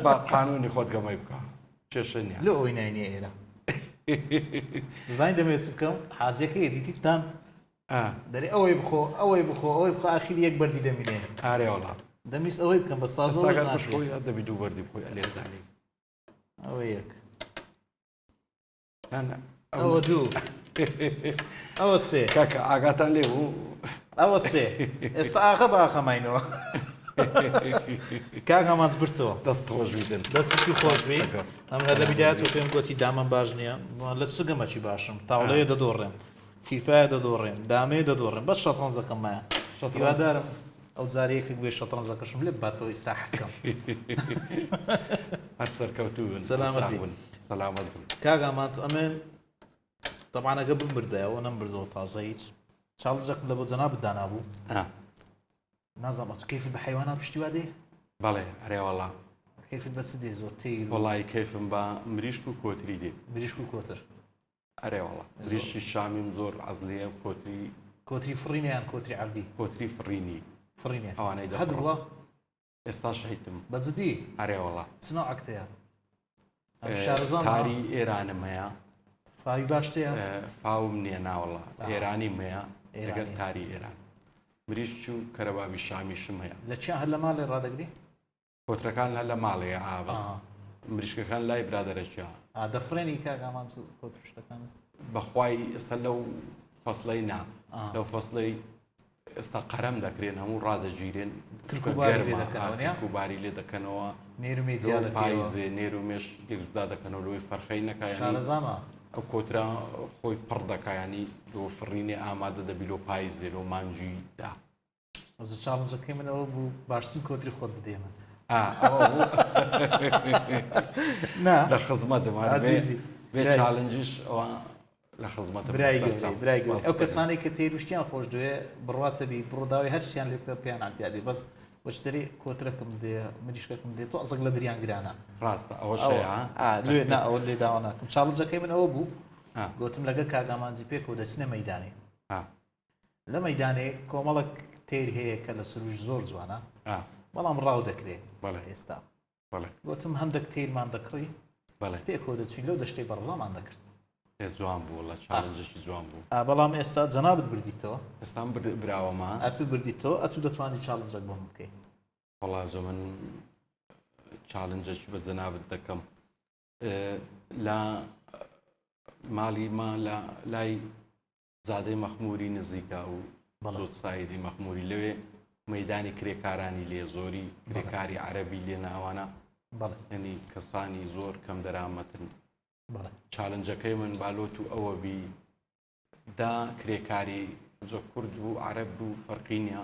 با قانونی خۆت گەمەی بکە کێشە نییە لۆ ئەوەی ناینێ ئێرە زانین دەمەوێت چ بکەم حاجەکەی دیتیتان دەرێ ئەوەی بخۆ ئەوەی بخۆ ئەوەی بخۆ ئاخیر یەک بەردی دەمینێ ئارێ وەڵا دەمویست ئەوەی بکەم بەس تازە ئێستا گەر بشخۆی دەبی دوو بەردی بخۆی ئەلێرە دانێ ئەوە یەک ئەوە دوو ئەوە سێ کاکە ئاگاتان لێ بوو ئەوە سێ ئێستا ئاغە بە ئاغە ماینەوە کاک ئامانج برتەوە دەست خۆش بیتن دەستی خۆش بی ئەم هەر لە بیدایەت و پێم گوتی دامەم باش نییە لە چ گەمەکی باشم تاوڵەیە دەدۆڕێم فیفایە دەدۆڕێم دامەیە دەدۆڕێم بەس شەتڕەنجەکەم مایە هیوادارم. ئەو جارە یەکێک بێ شەتڕەنجەکەشم لێ بباتەوە ئیسراحەت کەم. هەر سەرکەوتوو بن. سەلامەت بی. بن. سەلامەت بن. کاک ئامانج ئەمن تەبعەن ئەگە بمبردایەوە نەمبردەوە تازە هیچ challenge ەکم لە بۆ جەنابت دانابوو. ئا. نازانم ئەتو کەیفت بە حەیوانات و شتی وا دێ؟ بەڵێ ئەرێ وەڵا. کەیفت بە چ دێ زۆر تەیر و. وەڵایی کەیفم بە مریشک و کۆتری دێ. مریشک و کۆتر. ئەرێ وەڵا مریشکی شامیم زۆر عەزلیە کۆتری. کۆتری فڕینە یان کۆتری عەردی؟ کۆتری فڕینی. فڕینە. ئەوانەی دەفڕن. هەت بووە؟ ئێستاش هەیتم. بە جدی؟ ئەرێ وەڵا. چ نەوعەکت هەیە؟ ئەم شارەزام ها؟ تاری ئێرانم هەیە. فاوی باشت هەیە؟ فاوم نییە ناوەڵا. ئێرانیم هەیە لەگەڵ ئێرانی. تاری ئێران. مریشک و کەرەبابی شامیشم هەیە. لە چیا هەر لە ماڵێ ڕادەگری؟ کۆترەکان هەر لە ماڵێ ئا بەس مریشکەکان لای برادەرەکیا. ئا دەفڕێنی کاک ئامانج کۆتر شتەکان؟ بەخوای ئێستا لەو فەسڵەی نا لەو فەسڵەی ئێستا قەرەم دەکرێن هەموو ڕادەگیرێن کرک و باری لێ دەکەنەوە نیە؟ کرک و باری لێ دەکەنەوە نێر و مێ جیا دەکەیەوە پایزێ نێر و مێش لێک جودا دەکەنەوە لەوەی فەرخەی نەکا یانی شارەزامە ئەو کۆترە خۆی پڕ دەکا یانی لۆ فڕینێ ئامادە دەبی لۆ پایزێ لۆ مانگی دا. ئەوجا challenge ەکەی من ئەوە بوو باشترین کۆتری خۆت بدەیە من. ئا ئەوە بوو. نا لە خزمەتم هەر بێ ئازیزی بێ برای. challenge یش ئەوە لە خزمەتم برای سەرچاو. گەورەی برای گەورەی ئەو سپاس دەکەم. کەسانەی کە تەیروشتیان خۆش دوێ بڕواتە بی بڕۆ داوای هەر شتیان لێ بکە پێیان ئەعتیادی بەس وەشتری کۆترەکم بدێ مریشکەکم بدێ تۆ ئەزەک لە دریان گرانە. ڕاستە ئەوەش ئەوە هەیە ها؟ ئا لێ نا ئەوە لێ داوا ناکەم challenge ەکەی من ئەوە بوو ئا. گۆتم لەگەڵ کاک ئامانجی پێکەوە دەچینە مەیدانێ. ئا. لە مەیدانێ کۆمەڵک تەیر هەیە کە لە سروشت زۆر جوانە ئا. بەڵام ڕاو دەکرێ بەڵێ. ئێستا. بەڵێ. گۆتم هەندەک تەیرمان دەکڕی بەڵێ. پێکەوە دەچوین لەو دەشتەی بەڕەڵامان دەکرد. ئێ جوان بوو وەڵا challenge ێکی جوان بوو. ئا بەڵام ئێستا جەنابت بردیتەوە. ئێستا من براوەمە. ئەتوو بردیتەوە ئەتوو دەتوانی challenge ێک بۆ من بکەی. وەڵا جا من challenge ێکی بە جەنابت دەکەم. لە ماڵی ما لە لای زادەی مەخموری نزیکە و زۆر سایدی مەخموری لەوێ مەدانی کرێکارانی لێ زۆری کرێکاری عەربی لێ ناوانە ینی کەسانی زۆر کەم دەرامەتن challenge ەکەی من بالۆت و ئەوە بی دا کرێکاری زۆر کورد بوو عەرەب بوو فەرقی نییە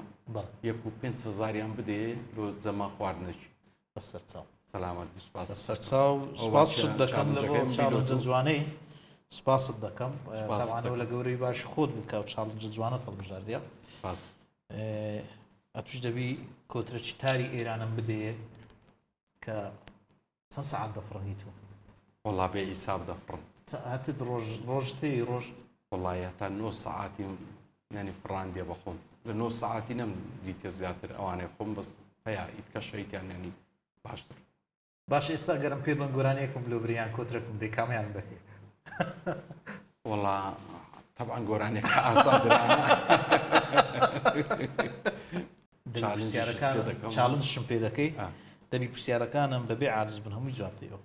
یەک و پێنج هەزاریان بدێ لۆ جەما خواردنەکی بەسەرچاو سەلامەت بی سوپاس. سەرچاو سوپاست دەکەم لە بۆ challenge ە جوانەی سوپاست دەکەم تاوانەوە لە گەورەی باش خۆت بوو کە challenge ە جوانەت هەڵبژاردیە سوپاس. ئەتوش دەبی کۆترەکی تاری ئێرانم بدەیە کە چەند سەعات دەفڕنی تو؟ وەڵا بێ ئیساب دەفڕم. هەتت ڕۆژ ڕۆژ تێی ڕۆژ؟ وەڵای هەتا نۆ سەعاتیم یانی فڕاندیە بە خۆم لە نۆ سەعاتی نەم دیتە زیاتر ئەوانەی خۆم بەس هەیە ئیتکە شەیتیان یانی باشتر. باش ئێستا گەرم پێ بڵێن گۆرانیەکم لۆ بری یان کۆترەکم بدەی کامیان دەکەی؟ وەڵا تەبعەن گۆرانیەکە ئاسانترە. پرسیارەکان challenge شم پێ دەکەی دەبی پرسیارەکانم بەبێ عاجز بن هەمووی جواب دەیەوە.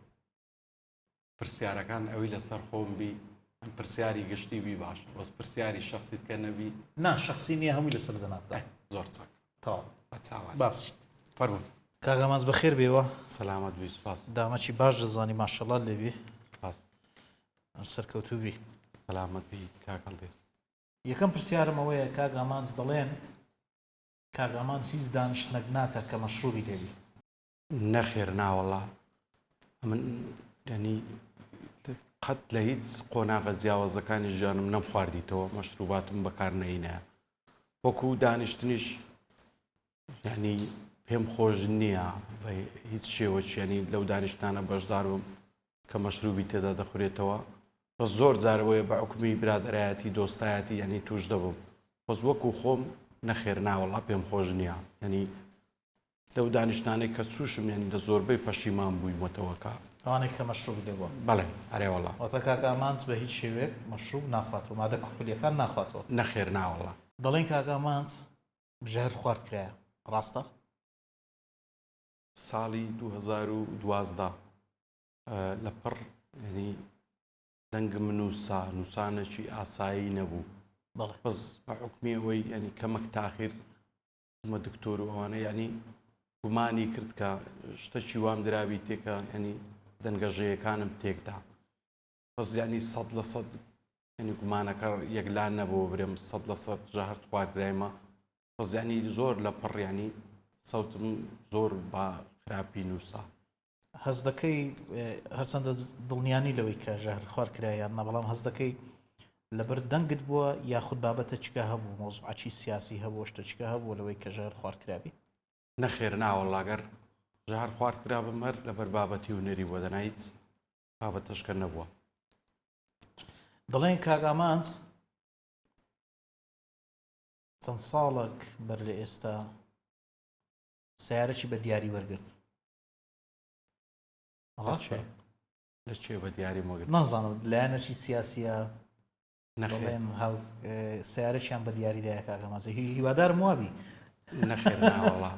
پرسیارەکان ئەوی لەسەر خۆم بی پرسیاری گشتی بی باشە بەس پرسیاری شخصیت کە نەبی نا شخصی نییە هەمووی لەسەر جەنابتە زۆر چاک تەواو بە چاوان با بچین فەرموون کاک ئامانج بەخێر بێوە سەلامەت بی سوپاس دامەکی باش دەزانی ماشەڵڵا لێبی سوپاس سەرکەوتوو بی سەلامەت بی کاک هەڵدێر یەکەم پرسیارم ئەوەیە کاک ئامانج دەڵێن کاک ئامانج هیچ دانیشتنەک ناکا کە مەشروبی لێبی. نەخێر ناوەڵا ئەمن یانی قەت لە هیچ قۆناغە جیاوازەکانی ژیانم نەم خواردیتەوە مەشروباتم بەکار نەینایە وەکو دانیشتنیش ینی پێم خۆش نییە بە هیچ شێوەچیانی لەو دانیشتانە بەشدار بم کە مەشروبی تێدا دەخورێتەوە بەس زۆر جار بۆیە بە عوکمی برادەرایەتی دۆستایەتی یانی توش دەبم بەس وەکو خۆم نەخێر ناوەڵا پێم خۆش نییە یانی لەو دانیشتانەی کە چوشم یانی لە زۆربەی پەشیمان بوویمەتەوە کە ئەوانەی کە مەشروب لێ بووە. بەڵێ ئەرێ وەڵا. واتە کاک ئامانج بە هیچ شێوەیەک مەشروب ناخواتەوە مادە کحولیەکان ناخواتەوە. نەخێر ناوەڵا. دەڵێن کاک ئامانج ژەهر خوارد کرایە ڕاستە؟ ساڵی 2012 لە پڕ یعنی دەنگم نووسا نووسانێکی ئاسایی نەبوو بەڵێ بەس بە حکمی ئەوەی ینی کەمەک تاخیر مە دکتۆر و ئەوانە ینی گومانی کرد کە شتەکی وام درابی تێکە ینی دەنگەژەیەکانم تێکدا بەس ینی سەد لە سەد ینی گومانەکە یەکلا نەبوو برێم 100% ژەهرت خواردرایمە. بەس یانی زۆر لە پڕ یانی سەوتم زۆر بە خراپی نووسا. هەست دەکەی هەرچەندە دڵنیانی لەوەی کە ژەهر خوار کرا یان نا بەڵام هەست دەکەی لەبەر دەنگت بووە یاخود بابەتە چکە هەبوو مەوزوعەکی سیاسی هەبوو شتەچکە هەبوو لەوەی کە ژەهر خوارد کرابی؟ نەخێر ناوەڵا گەر ژەهر خوارد کرابم هەر لەبەر بابەتی هونەری بووە دەنا هیچ بابەتەشکە نەبووە. دەڵێن کاک ئامانج چەند ساڵێک بەر لە ئێستا سیارەکی بە دیاری وەرگرت ڕاستە؟ لە چێ بە دیاری وەرگرت؟ نازانم لایەنەکی سیاسیە نەخێن هاو سیارەکیان بە دیاری دایە کاکە مازە هیوادارم وابی. نەخێر ناوەڵا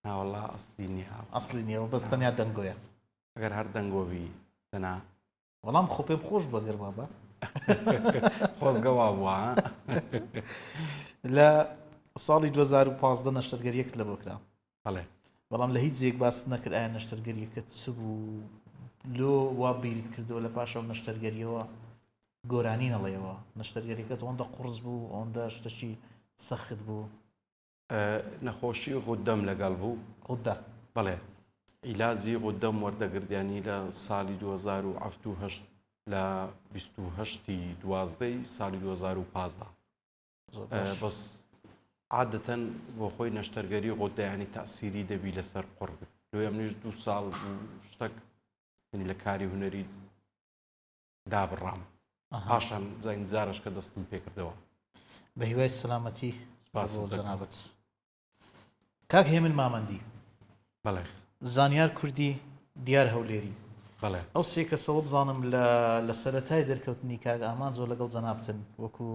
ناوەڵا ئەسلی نییە ئەسلی نییە بەس تەنیا دەنگۆیە. ئەگەر هەر دەنگۆ بی دەنا وەڵام خۆ پێم خۆش بوو گەر وابا. خۆزگە وابووە. لە ساڵی 2015 نەشتەرگەریەکت لە بۆ کرا. بەڵێ. بەڵام لە هیچ جێیەک باست نەکرد ئایا نەشتەرگەریەکەت چ بوو لۆ وا بیرت کردەوە لە پاش ئەو نەشتەرگەریەوە گۆرانی نەڵێەوە نەشتەرگەریەکەت ئەوەندە قوڕس بوو ئەوەندە شتەکی سەخت بوو؟ نەخۆشی غوددەم لەگەڵ بوو. غوددە؟ بەڵێ. عیلاجی غوددەم وەردەگرت یانی لە ساڵی 2078 لە 28 ی دوازدەی ساڵی 2015. بەس عادەتەن بۆ خۆی نەشتەرگەری غوددە یانی تەئسیری دەبی لەسەر قوڕگت. لۆیە منیش دوو ساڵ و شتەک یانی لە کاری هونەری دابڕام پاشان زین جارش کە دەستم پێکردەوە. بە هیوای سەلامەتی بۆ جەنابت. کاک هێمن مامەندی. بەڵێ. زانیار کوردی، دیار هەولێری. بەڵێ. ئەو سێ کەسەوە بزانم لە لە سەرەتای دەرکەوتنی کاک ئامانجەوە لەگەڵ جەنابتن وەکو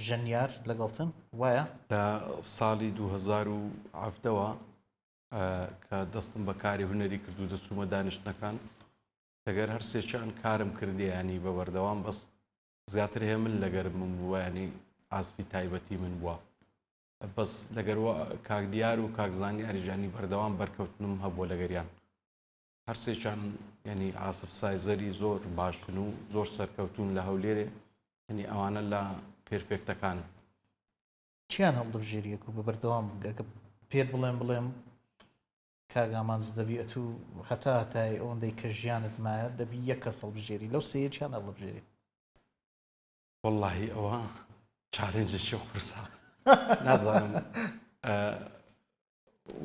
ژەنیار لەگەڵتن وایە؟ لە ساڵی 2017 وە کە دەستم بە کاری هونەری کرد و دەچوومە دانیشتنەکان لەگەر هەر سێکیان کارم کردیە یانی بە بەردەوام بەس زیاتر هێمن لەگەر من بووە یانی ئاستی تایبەتی من بووە بەس لەگەر کاک دیار و کاک زانیاریش ینی بەردەوام بەرکەوتنم هەبووە لەگەریان هەرسێکیان ینی ئاسف سایزەری زۆر باشن و زۆر سەرکەوتون لە هەولێرێ ینی ئەوانە لە پێرفێکتەکانن. چیان هەڵدەبژێری یەکو بە بەردەوام گەکە پێت بڵێم بڵێم کاک ئامانج دەبی ئەتوو هەتا هەتای ئەوەندەی کە ژیانت مایە دەبی یەک کەس هەڵبژێری لەو سێیە چیان هەڵدەبژێری؟ وەڵاهی ئەوە challenge ێکی قورسە نازانم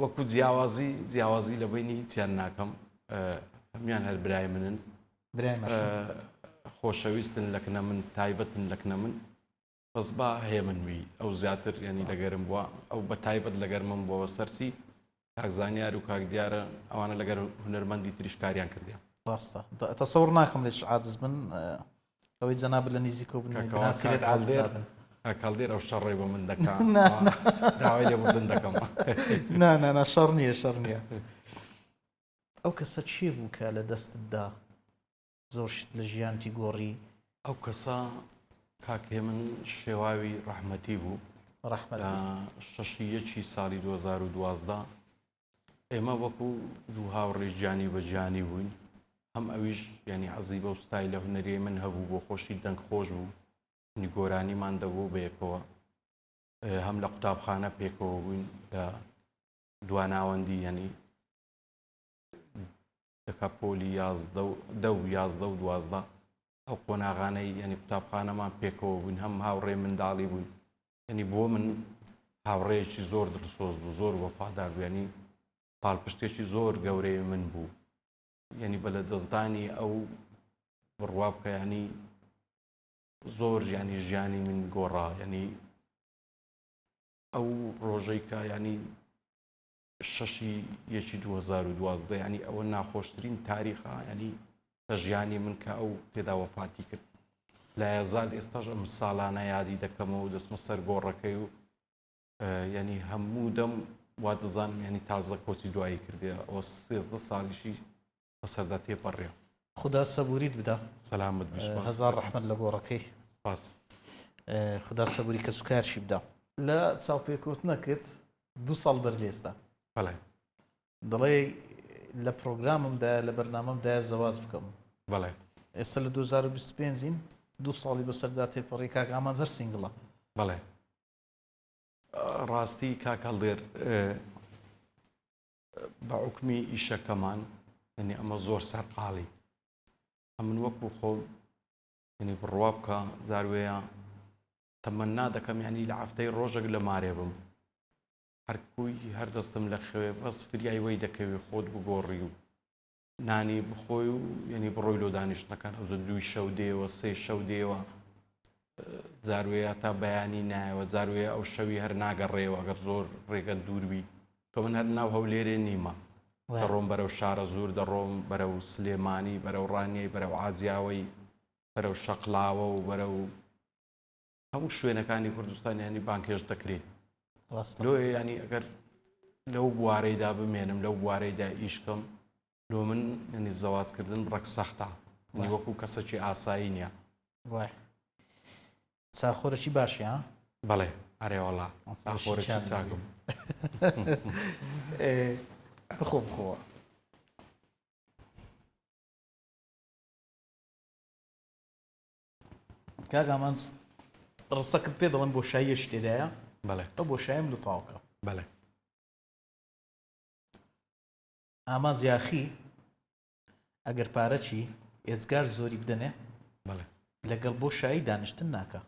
وەکو جیاوازی جیاوازی لە بینی هیچیان ناکەم هەمان هەر برای منن برای خۆشەویستن لەکنە من تایبەتن لەکنە من بەس با هێمن وی ئەو زیاتر یانی لەگەرم بووە ئەو بە تایبەت لەگەر من بووە سەرسی کاک زانیار و کاک دیارە ئەوانە لەگەر هونەرمەندی تریش کاریان کردیان. ڕاستە تەسەور ناکەم لێش عاجز بن ئەوەی جەنابت لە نزیکەوە بن بناسیرێت عاجز نابن. کاک هەڵدێر ئەو شەڕەی بە من دەکا داوای لێبوردن دەکەم. نا نا نا شەڕ نییە شەڕ نییە. ئەو کەسە کێ بوو کە لە دەستت دا؟ زۆر شت لە ژیانتی گۆڕی. ئەو کەسە کاک هێمن شێواوی ڕەحمەتی بوو. ڕەحمەت لە شەشی یەکی ساڵی 2012 ئێمە وەکو دوو هاوڕێی گیانی بە گیانی بووین هەم ئەویش یعنی حەزی بەو ستایلە هونەریەی من هەبوو بۆ خۆشی دەنگ خۆش بوو یعنی گۆرانیمان دەبوو بەیەکەوە هەم لە قوتابخانە پێکەوە بووین لە دواناوەندی یعنی دەکا پۆلی 11 و دە و 11 و 12 ئەو قۆناغانەی یعنی قوتابخانەمان پێکەوە بووین هەم هاوڕێ منداڵی بووین یعنی بۆ من هاوڕێیەکی زۆر دڵسۆز بوو زۆر وەفادار بوو یعنی پاڵپشتێکی زۆر گەورەی من بوو یعنی بە لە دەستدانی ئەو بڕوا بکە یعنی زۆر یعنی ژیانی من گۆڕا یعنی ئەو ڕۆژەی کە یعنی شەشی یەکی 2012 یعنی ئەوە ناخۆشترین تاریخە یعنی لە ژیانی من کە ئەو تێدا وەفاتی کرد لایەزال ئێستاش ئەم ساڵانە یادی دەکەمەوە و دەچمە سەر گۆڕەکەی و یعنی هەموو دەم وا دەزانم یعنی تازە کۆچی دوایی کردێ ئەوە 13 ساڵیشی بەسەردا تێپەڕێ. خودا سەبوریت بدا. سەلامەت بی سوپاست هەزار ڕەحمەت لە گۆڕەکەی. سوپاس. خودا سەبوری کەسوکارشی بدا. لە چاوپێکەوتنەکت دوو ساڵ بەر لێستا. بەڵێ. دەڵێی لە پرۆگراممدایە لە بەرنامەمدایە زەواج بکەم. بەڵێ. ئێستا لە 2025 ین دوو ساڵی بەسەردا تێپەڕی کاک ئامانج هەر single ە. بەڵێ. ڕاستی کاک هەڵدێر بە عوکمی ئیشەکەمان یعنی ئەمە زۆر سەرقاڵی ئەمن وەکو خۆم یعنی بڕوا بکە جاروەیە تەمەنا دەکەم یعنی لە هەفتەی ڕۆژێک لە مارێ بم هەرکوی هەر دەستم لە خەوێ بەس فریای وەی دەکەوی خۆت بگۆڕی و نانی بخۆی و یعنی بڕۆی لۆ دانیشتنەکان ئەوزە دووی شەو دێوە سێ شەو دێوە جاروەیە تا بەیانی نایەوە جاروەیە ئەو شەوی هەر ناگەڕێەوە گەر زۆر ڕێگە دووربی تۆ من هەر ناو هەولێرێ نیمە دەڕۆم بەرەو شارە زور دەڕۆم بەرەو سلێمانی بەرەو ڕانیەی بەرەو عادیاوەی بەرەو شەقلاوە و بەرەو هەموو شوێنەکانی کوردستان ینی بانکێش دەکرێت لۆیە ینی ئەگەر لەو بوارەیدا بمێنم لەو بوارەیدا ئیشکەم لۆ من ینی زەوازکردن بڕەک سەختە ینی وەکو کەسەکی ئاسایی نییە چاخۆرەکی باشی ها؟ بەڵێ ئەرێ وەڵا چاخۆرەکی چاکم بخۆ بخۆوە. کاک ئامانج ڕستەکت پێ دەڵێم بۆشاییەکی تێدایە بەڵێ ئەو بۆشایم لە تاوکە بەڵێ ئامانج یاخی ئەگەر پارەکی ئێجگار زۆری بدەنێ بەڵێ لەگەڵ بۆ شایی دانیشتن ناکا.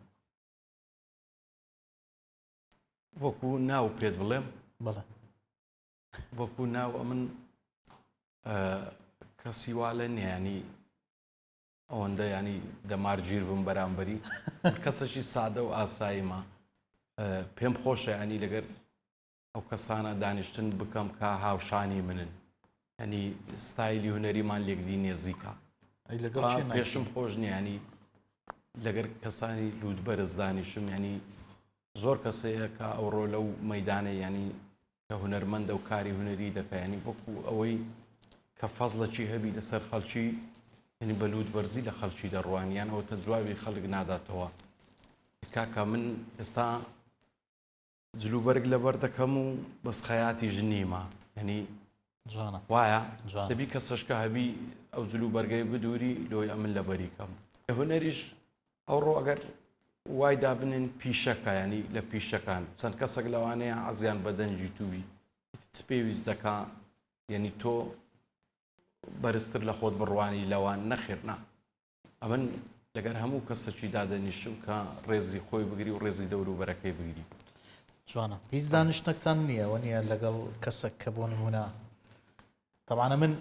وەکو ناو پێت بڵێم بەڵێ وەکو ناو ئەمن کەسی وا لە نیانی ئەوەندە ینی دەمارگیر بم بەرامبەری کەسەکی سادە و ئاساییمە پێم خۆشە ینی لەگەر ئەو کەسانە دانیشتن بکەم کە هاوشانی منن ینی ستایلی هونەریمان لێکدی نێزیکە پێشم خۆش نیانی لەگەر کەسانی لووت بەرز دانیشم ینی زۆر کەسەیە کە ئەوڕۆ لەو مەدانە ینی کە هونەرمەندە و کاری هونەری دەکە ینی وەکو ئەوەی کە فەزڵەکی هەبی لەسەر خەڵکی ینی بە لووت بەرزی لە خەڵکی دەڕوانیان ئەوە تە جوابی خەڵک ناداتەوە کاکە من ئێستا جلوبەرگ لەبەر دەکەم و بەس خەیاتیش نیمە یعنی جوانە وایە جوانە. دەبی کەسەشکە هەبی ئەو جلوبەرگەی بدووری لۆی ئەمن لەبەری کەم هونەریش ئەوڕۆ ئەگەر وای دابنێن پیشەکە ینی لە پیشەکان چەند کەسێک لەوانەیە عەزیان بە دەنگی تووی چ پێویست دەکا یعنی تۆ بەرزتر لە خۆت بڕوانی لەوان نەخێر نا ئەمن لەگەر هەموو کەسەکی دادەنیشم کە ڕێزی خۆی بگری و ڕێزی دەوروبەرەکەی بگری. جوانە هیچ دانیشتنەکتان نییە وە نییە لەگەڵ کەسێک کە بۆ نمونە تەبانە من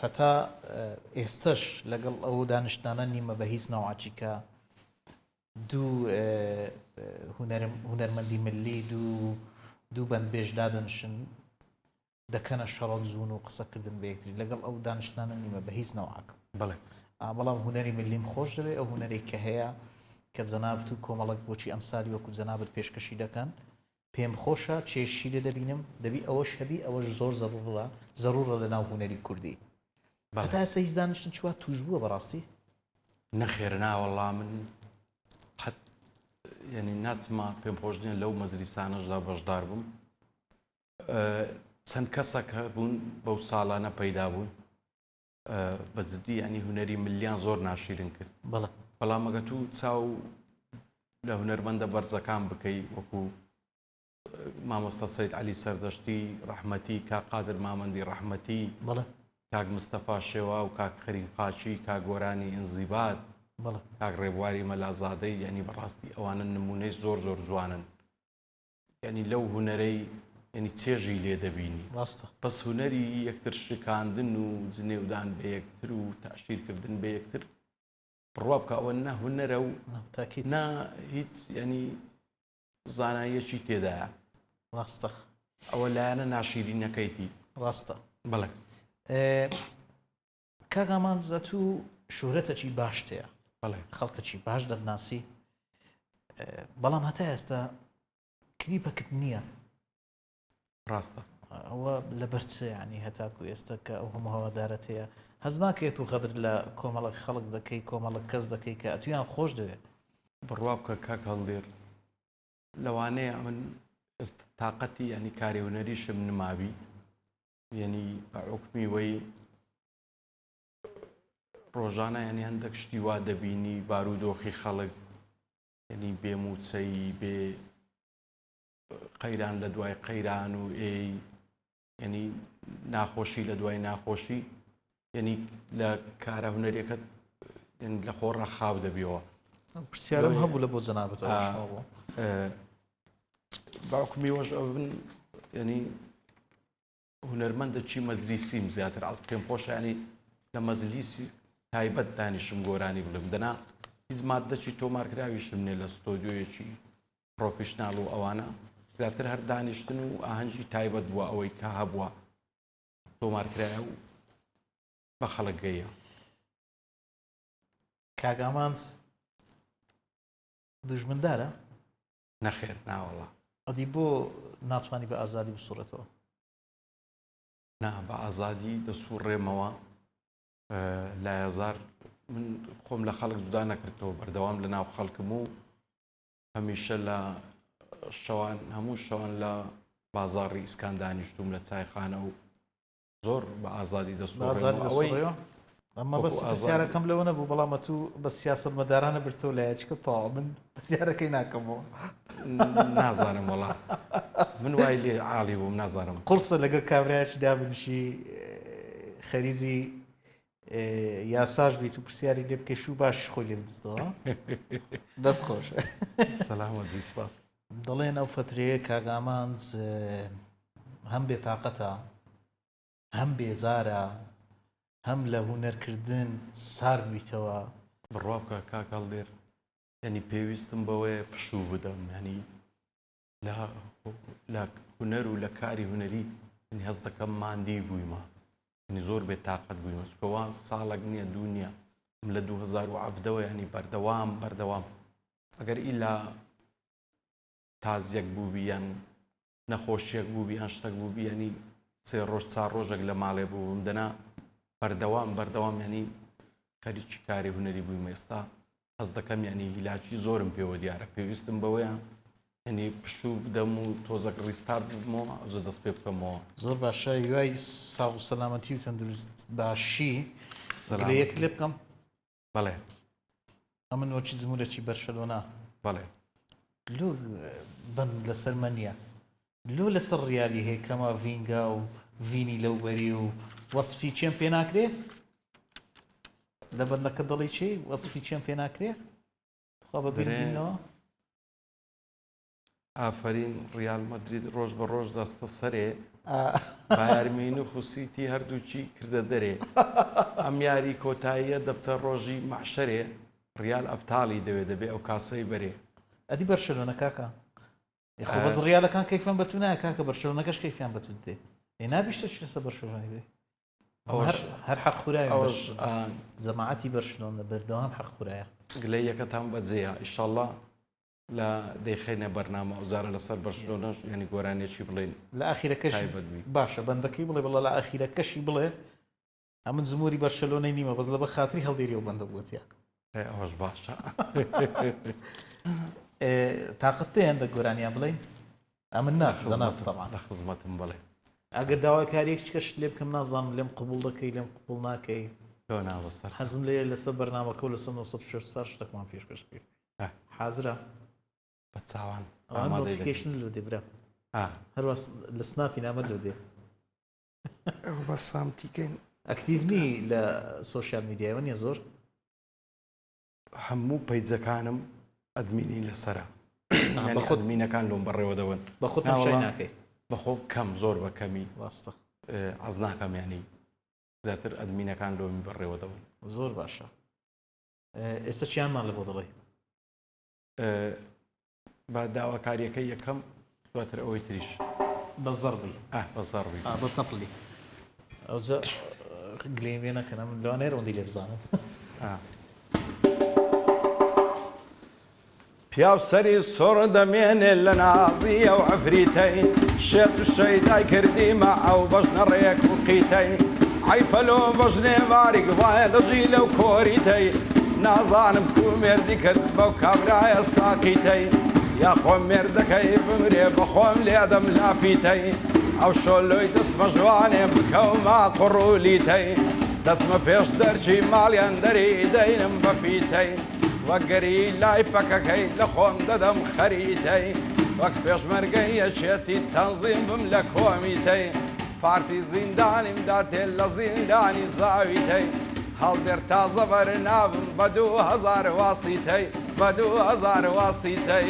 هەتا ئێستش لەگەڵ ئەو دانیشتانە نیمە بە هیچ ناوعچی کە دوو هونەرمەندی ملی دوو دوو بەندبێژ دادەنشن دەکەنە شەڕە جوون و قسە کردن بە یەکتری لەگەڵ ئەو دانیشتنانە نیمە بە هیچ نەوعەک. بەڵێ. ئا بەڵام هونەری ملیم خۆش دەوێ ئەو هونەرەی کە هەیە کە جەنابت و کۆمەڵک بۆچی ئەمسالی وەکو جەنابت پێشکەشی دەکەن پێم خۆشە چێژشی لێ دەبینم دەبی ئەوەش هەبی ئەوەش زۆر زەڕوڕە زەڕوڕە لە ناو هونەری کوردی. بەڵێ. هەتا ئێستا هیچ دانیشتن چوە توش بووە بەڕاستی؟ نەخێر نا وەڵا من قەت یعنی ناچمە پێم خۆش نییە لەو مەجلیسانەشدا بەشدار بم چەند کەسەک هەبوون بەو ساڵانە پەیدا بوون بە جدی ینی هونەری ملیان زۆر ناشیرن کرد بەڵێ بەڵام ئەگە تو چاو لە هونەرمەندە بەرزەکان بکەی وەکو مامۆستا سید علی سەردەشتی ڕەحمەتی کا قادر مامەندی ڕەحمەتی بەڵێ کاک مستەفا شێوا و کاک خەرین قاچی کاک گۆرانی ئینزیبات بەڵێ کاک ڕێبواری مەلازادەی یعنی بەڕاستی ئەوانە نمونەی زۆر زۆر جوانن یانی لەو هونەرەی یانی چێژی لێ دەبینی. ڕاستە. بەس هونەری یەکتر شکاندن و جنێودان بە یەکتر و تەعشیر کردن بە یەکتر بڕوا بکە ئەوە نە هونەرە و نا تاکید. نا هیچ یانی زاناییەکی تێدایە. ڕاستە. ئەوە لایەنە ناشیرینەکەیتی. ڕاستە. بەڵێ. کاک ئامانج ئەتوو شوهرەتەکی باشت هەیە. بەڵێ. خەڵکەکی باش دەتناسی. بەڵام هەتا ئێستا کلیپەکت نییە. ڕاستە. ئەوە لەبەر چ ینی هەتاکو ئێستا کە ئەو هەموو هەوادارەت هەیە هەز ناکەیت و غەدر لە کۆمەڵک خەڵک دەکەی کۆمەڵک کەس دەکەی کە ئەتویان خۆش دەوێت. بڕوا بکە کاک هەڵدێر لەوانەیە ئەمن ئێستا تاقەتی ینی کاری هونەریشم نمابی یعنی بە حوکمی وەی ڕۆژانە یعنی هەندێک شتی وا دەبینی بارودۆخی خەڵک یعنی بێ موچەی بێ. قەیران لە دوای قەیران و ئێی یعنی ناخۆشی لە دوای ناخۆشی یعنی لە کارە هونەریەکەت لە خۆڕا خاو دەبیەوە. پرسیارم هەبوو لە بۆ جەنابت باوکمی وەش ئەو بن یعنی هونەرمەندە چی مەجلیسیم زیاتر عەز پێم خۆشە ینی لە مەجلیسی تایبەت دانیشم گۆرانی بڵێم دەنا هیچ مادەکی تۆمارکراویشم نیە لە ستۆدیۆیەکی پرۆفیشناڵ و ئەوانە زیاتر هەر دانیشتن و ئاهەنگی تایبەت بووە ئەوەی کە هەبووە تۆمارکرایە و بە خەڵک گەیە. کاک ئامانج دوژمندارە؟ نەخێر ناوەڵا. ئەدی بۆ ناتوانی بە ئازادی بسوڕێتەوە؟ نا بە ئازادی دەسوڕێمەوە لایەزار من خۆم لە خەڵک جودا نەکردەوە بەردەوام لە ناو خەڵکم و هەمیشە لە شەوان هەموو شەوان لە بازاڕی ئیسکان دانیشتوم لە چایخانە و زۆر بە ئازادی دەسوڕێمەوە. ئەمە بەس پرسیارەکەم لەوە نەبوو بەڵام ئەتوو بە سیاسەتمەدارانە برتەوە لایەکە تەواو من پرسیارەکەی ناکەمەوە. نازانم وەڵا من وای لێ عاڵی بووم نازانم. قورسە لەگەڵ کابرایەکی دابنیشی خەریجی یاساش بیت و پرسیاری لێ بکەی شو باش خۆی لێ بدزتەوە. دەست خۆش. سەلامەت بی سوپاس. دەڵێن ئەو فەترەیە کاک ئامانج هەم بێتاقەتە هەم بێزارە هەم لە هونەرکردن سارد بیتەوە. بڕوا بکە کاک هەڵدێر یانی پێویستم بەوەیە پشوو بدەم یانی لە لە هونەر و لە کاری هونەری یانی هەست دەکەم ماندی بوویمە یانی زۆر بێ تاقەت بوویمە چونکە وا ساڵێک نییە دوو نییە من لە 2017ەوە ینی بەردەوام بەردەوام ئەگەر ئیلا تازیەک بووبی یان نەخۆشیەک بووبی یان شتەک بووبی ینی سێ ڕۆژ چار ڕۆژێک لە ماڵێ بووم دەنا بەردەوام بەردەوام ینی خەریکی کاری هونەری بوویم ئێستا هەست دەکەم ینی هیلاکی زۆرم پێوە دیارە پێویستم بەوەیە ینی پشوو بدەم و تۆزەک restart ببمەوە ئەوجە دەست پێ بکەمەوە. زۆر باشە هیوای ساغ و سەلامەتی و تەندروست باشی گلەیەک لێ بکەم؟ بەڵێ. ئەمن وەکی جمهورەکی بەرشەلۆنە. بەڵێ. لۆ بەند لەسەر مە نییە لۆ لەسەر ڕیالی هەیە کەما ڤینگا و ڤینی لەو بەری و وەسفی چێم پێ ناکرێ لە بەندەکە دەڵی چی وەسفی چێم پێ ناکرێ خوا بە بینەوە. ئافەرین ڕیال مەدرید ڕۆژ بە ڕۆژ دەستە سەرێ بایەر میونخ و سیتی هەردووکی کردە دەرێ ئەم یاری کۆتاییە دەبتە ڕۆژی مەحشەرێ ڕیال ئەبتاڵی دەوێ دەبێ ئەو کاسەی بەرێ. ئەدی بەرشەلۆنە کاکە خۆ بەس ڕیالەکان کەیفیان بە تو نایە کاکە بەرشەلۆنەکەش کەیفیان بە تو دێ ئێ نابی شتێکی لەسەر بەرشەلۆنەی بێ ئەوەش هەر حەق خورایە جەماعەتی بەرشلۆنە بەردەوام حەق خورایە. گلەییەکەتان بەجێیە ئیشەڵا لە دەیخەینە بەرنامە ئەوجارە لەسەر بەرشلۆنەش یانی گۆرانیەکی بڵێین لە ئاخیرەکەش تایبەت بی. باشە بەندەکەی بڵێ بەڵا لە ئاخیرەکەشی بڵێ ئەمن جموری بەرشەلۆنەی نیمە بەس لەبەر خاتری هەڵدێری ئەو بەندە بووە تیا. ئێ ئەوەش باشە. ئێ تاقەت تێ هەندە گۆرانیان بڵێین؟ ئەمن نا جەنابت تەبعەن. لە خزمەتم بەڵێ. ئەگەر داواکاریەک چکەشت لێ بکەم نازانم لێم قبوڵ دەکەی لێم قبوڵ ناکەی. لۆ نا بەسەر. حەزم لێیە لەسەر بەرنامەکە و لەسەر 964 شتەکمان پێشکەش بکەی. حازرە؟ بە چاوان ئەوان notification لۆ دێ برا هەروە لە سناپی نامە لۆ دێ. ئەو بە سامتیکەین active نی لە social media یەوە نیە زۆر؟ هەموو page ەکانم admin ی لەسەرە بە admin ەکان لۆم بەڕێوە دەبن. بە خۆت تەماشای ناکەی؟ بە خۆم کەم زۆر بە کەمی. ڕاستە. عەز ناکەم یانی زیاتر admin ەکان لۆمی بەڕێوە دەبن. زۆر باشە. ئێستا چیانمان لە بۆ دەڵێی؟ بە داواکاریەکەی یەکەم دواتر ئەوەی تریش. بە زەڕبی. بە زەڕبی. بە تەپڵی. ئەوجا گلەییم لێ نەکەن ئەمن لەوانەیە ئەوەندەی لێ بزانم. پیاو سەری سوڕ دەمێنێ لە نازی ئەو عەفریتەی شێت و شەیدای کردیمە ئەو بەژنە ڕێک و قیتەی عەیفە لۆ بەژنێ باریک وایە دەژی لەو کۆریتەی نازانم کو مێردی کرد بەو کابرایە ساقیتەی یاخۆ مێردەکەی بمرێ بەخۆم لێدەم لافیتەی ئەو شۆ لۆی دەچمە ژوانێ بکەومە قوڕولیتەی دەچمە پێش دەرچی ماڵیان دەری دەینم بە فیتەی وەک گەریلای پەکەکەی لە خۆم دەدەم خەریتەی. وەک پێشمەرگەی یەکێتی تەنزیم بم لە کۆمیتەی پارتی زیندانیم داتێ لە زیندانی زاویتەی هەڵدێر تازە بەرنابم بە 2000 واسیتەی بە 2000 واسیتەی.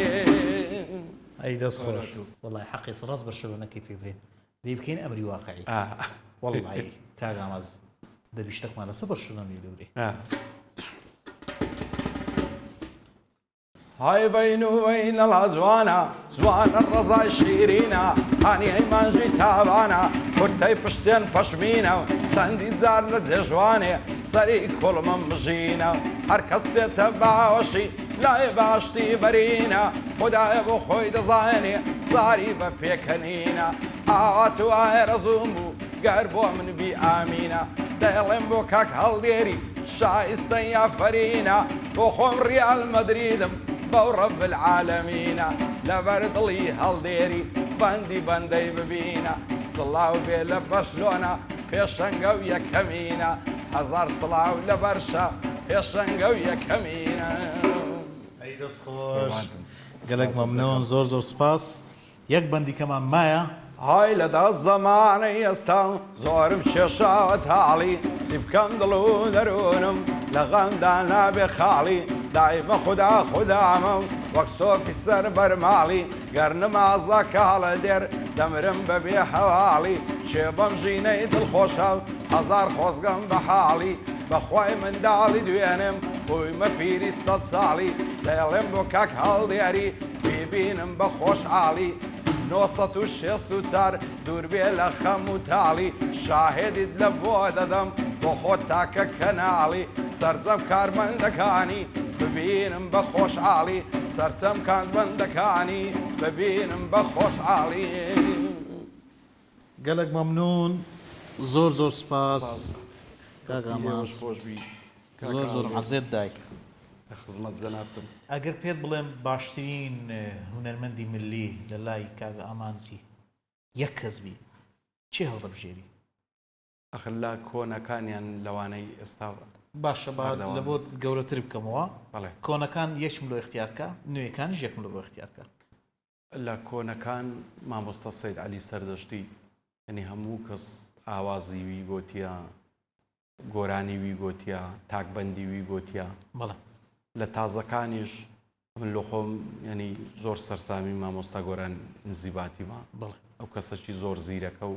ئەی دەست خۆش وەڵای حەقی ڕاست بەرشەلۆنەکەی پێ برێن دەی بکەین ئەمری واقعی وەڵای کاک ئاماز دەبی شتەکمان لەسەر بەرشەلۆنە لێ دەورێ. های بین و بین ڵا زوانە زوانە ڕەزای شیرینە هانیەی مانژی تاوانە کورتەی پشتێن پەشمینە و چەندی جار لە جێژوانێ سەری کوڵمم مژینە هەر کەس چێتە باوەشی لای باشتی بەرینە خودایە بۆ خۆی دەزانێ زاری بە پێکەنینە ئاوات و ئارەزووم بوو گەر بۆ من بی ئامینە دەیڵێم بۆ کاک هەڵدێری شایستە یافەرینە بۆ خۆم ڕیال مەدریدم بەو ڕەب العالەمینە لەبەر دڵی هەڵدێری بەندی بەندەی ببینە سڵاو بێ لە بەرشلۆنە پێشەنگە و یەکەمینە هەزار سڵاو لە بەرشە پێشەنگە و یەکەمینە. ئەی دەست خۆش گەلەک مەمنون زۆر زۆر سپاس. یەک بەندی کەمان مایە. ئای لە دەست زەمانەی ئێستا زۆرم کێشاوە تاڵی چی بکەم دڵ و دەروونم لە غەمدا نابێ خاڵی دایمە خودا خودامە و وەک سۆفی سەر بەرماڵی گەر نمازە کاڵە دێر دەمرم بە بێ هەواڵی کێ بەم ژینەی دڵخۆشە هەزار خۆزگەم بە حاڵی بەخوای منداڵی دوێنێم بوویمە پیری سەد ساڵی دەیڵێم بۆ کاک هەڵدێری بیبینم بە خۆشحاڵی 964 دووربێ لە خەم و تاڵی شاهێدیت لە بۆ دەدەم بۆ خۆت تاکە کەناڵی سەرجەم کارمەندەکانی ببینم بە خۆشحاڵی سەرجەم کارمەندەکانی ببینم بە خۆشحاڵی. گەلەک مەمنون زۆر زۆر سپاس کاک ئامانج زۆر زۆر عەزێت دای. لە خزمەت جەنابتم. ئەگەر پێت بڵێم باشترین هونەرمەندی ملی لە لای کاک ئامانجی یەک کەس بی کێ هەڵدەبژێری؟ ئەخر لە کۆنەکانیان لەوانەی ئێستا باشە با بەردەوامن. لە بۆت گەورەتر بکەمەوە بەڵێ. کۆنەکان یەکم لۆ ئیختیار کە نوێیەکانیش یەکم لۆ بۆ ئیختیار کە. لە کۆنەکان مامۆستا سەید عەلی سەردەشتی یەنی هەموو کەس ئاوازی وی گۆتیە گۆرانی وی گۆتیە تاکبەندی وی گۆتیە بەڵێ. لە تازەکانیش من لۆ خۆم یەنی زۆر سەرسامی مامۆستا گۆران انزیباتیمە بەڵێ. ئەو کەسەکی زۆر زیرەکە و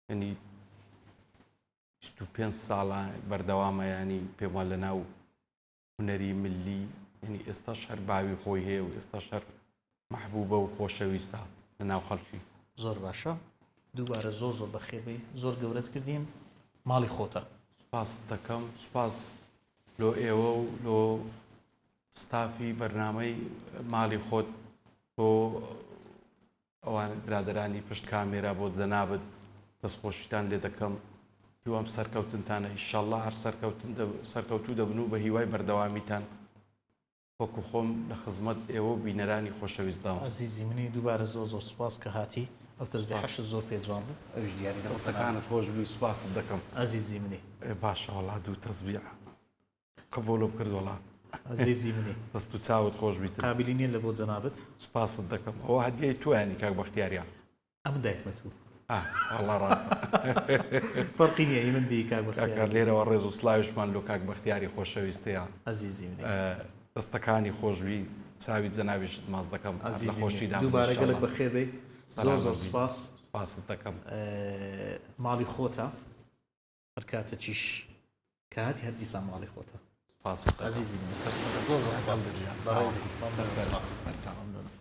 یەنی 25 ساڵە بەردەوامە یانی پێم وا لە ناو هونەری ملی یعنی ئێستاش هەر باوی خۆی هەیە و ئێستاش هەر مەحبوبە و خۆشەویستە لە ناو خەڵکی. زۆر باشە دووبارە زۆر زۆر بەخێربێی زۆر گەورەت کردین ماڵی خۆتە. سوپاست دەکەم سوپاس لۆ ئێوە و لۆ ستافی بەرنامەی ماڵی خۆت بۆ ئەوان برادەرانی پشت کامێرا بۆ جەنابت دەستخۆشیتان لێ دەکەم هیوام سەرکەوتنتانە ئیشەڵا هەر سەرکەوتن سەرکەوتوو دەبن و بە هیوای بەردەوامیتان وەکو خۆم لە خزمەت ئێوە و بینەرانی خۆشەویستدام. ئەزیزی منی دووبارە زۆر زۆر سوپاس کە هاتی ئەو تەزبیحەشت زۆر پێ جوان بوو ئەویش دیاری لە دەستەکانت خۆش بی سوپاست دەکەم. ئەزیزی منی. ئێ باشە وەڵا دوو تەزبیح قبوڵم کرد وەڵا. ئەزیزی منی. دەست و چاوت خۆش بیتن. قابلی نیە لە بۆ جەنابت. سوپاست دەکەم. ئەوە هەدیەی تۆ یانی کاک بەختیار یان. ئەمن دایتمە تو. ئا وەڵا ڕاستە. فەرقی نیە ئی من بی کاک بەختیار. کاکە لێرەوە ڕێز و سڵاویشمان لۆ کاک بەختیاری خۆشەویست هەیە. ئەزیزی منی. دەستەکانی خۆش بی چاوی جەنابیشت ماچ دەکەم. هەر لە ئەزیزی منی. خۆشیدا بن دووبارە گەلەک ئیشەڵا. بەخێر بێی. زۆر سەلامەت زۆر بی. سوپاس. سوپاست دەکەم. ماڵی خۆتە. هەر کاتەکیش کە هاتی هەر دیسان ماڵی خۆتە. سوپاست دەکەم. ئەزیزی منی سەر سەر زۆر زۆر سوپاس. گیان. بەڕێزی. سەر سەر. سوپاس. سەرچاو. مەمنونم.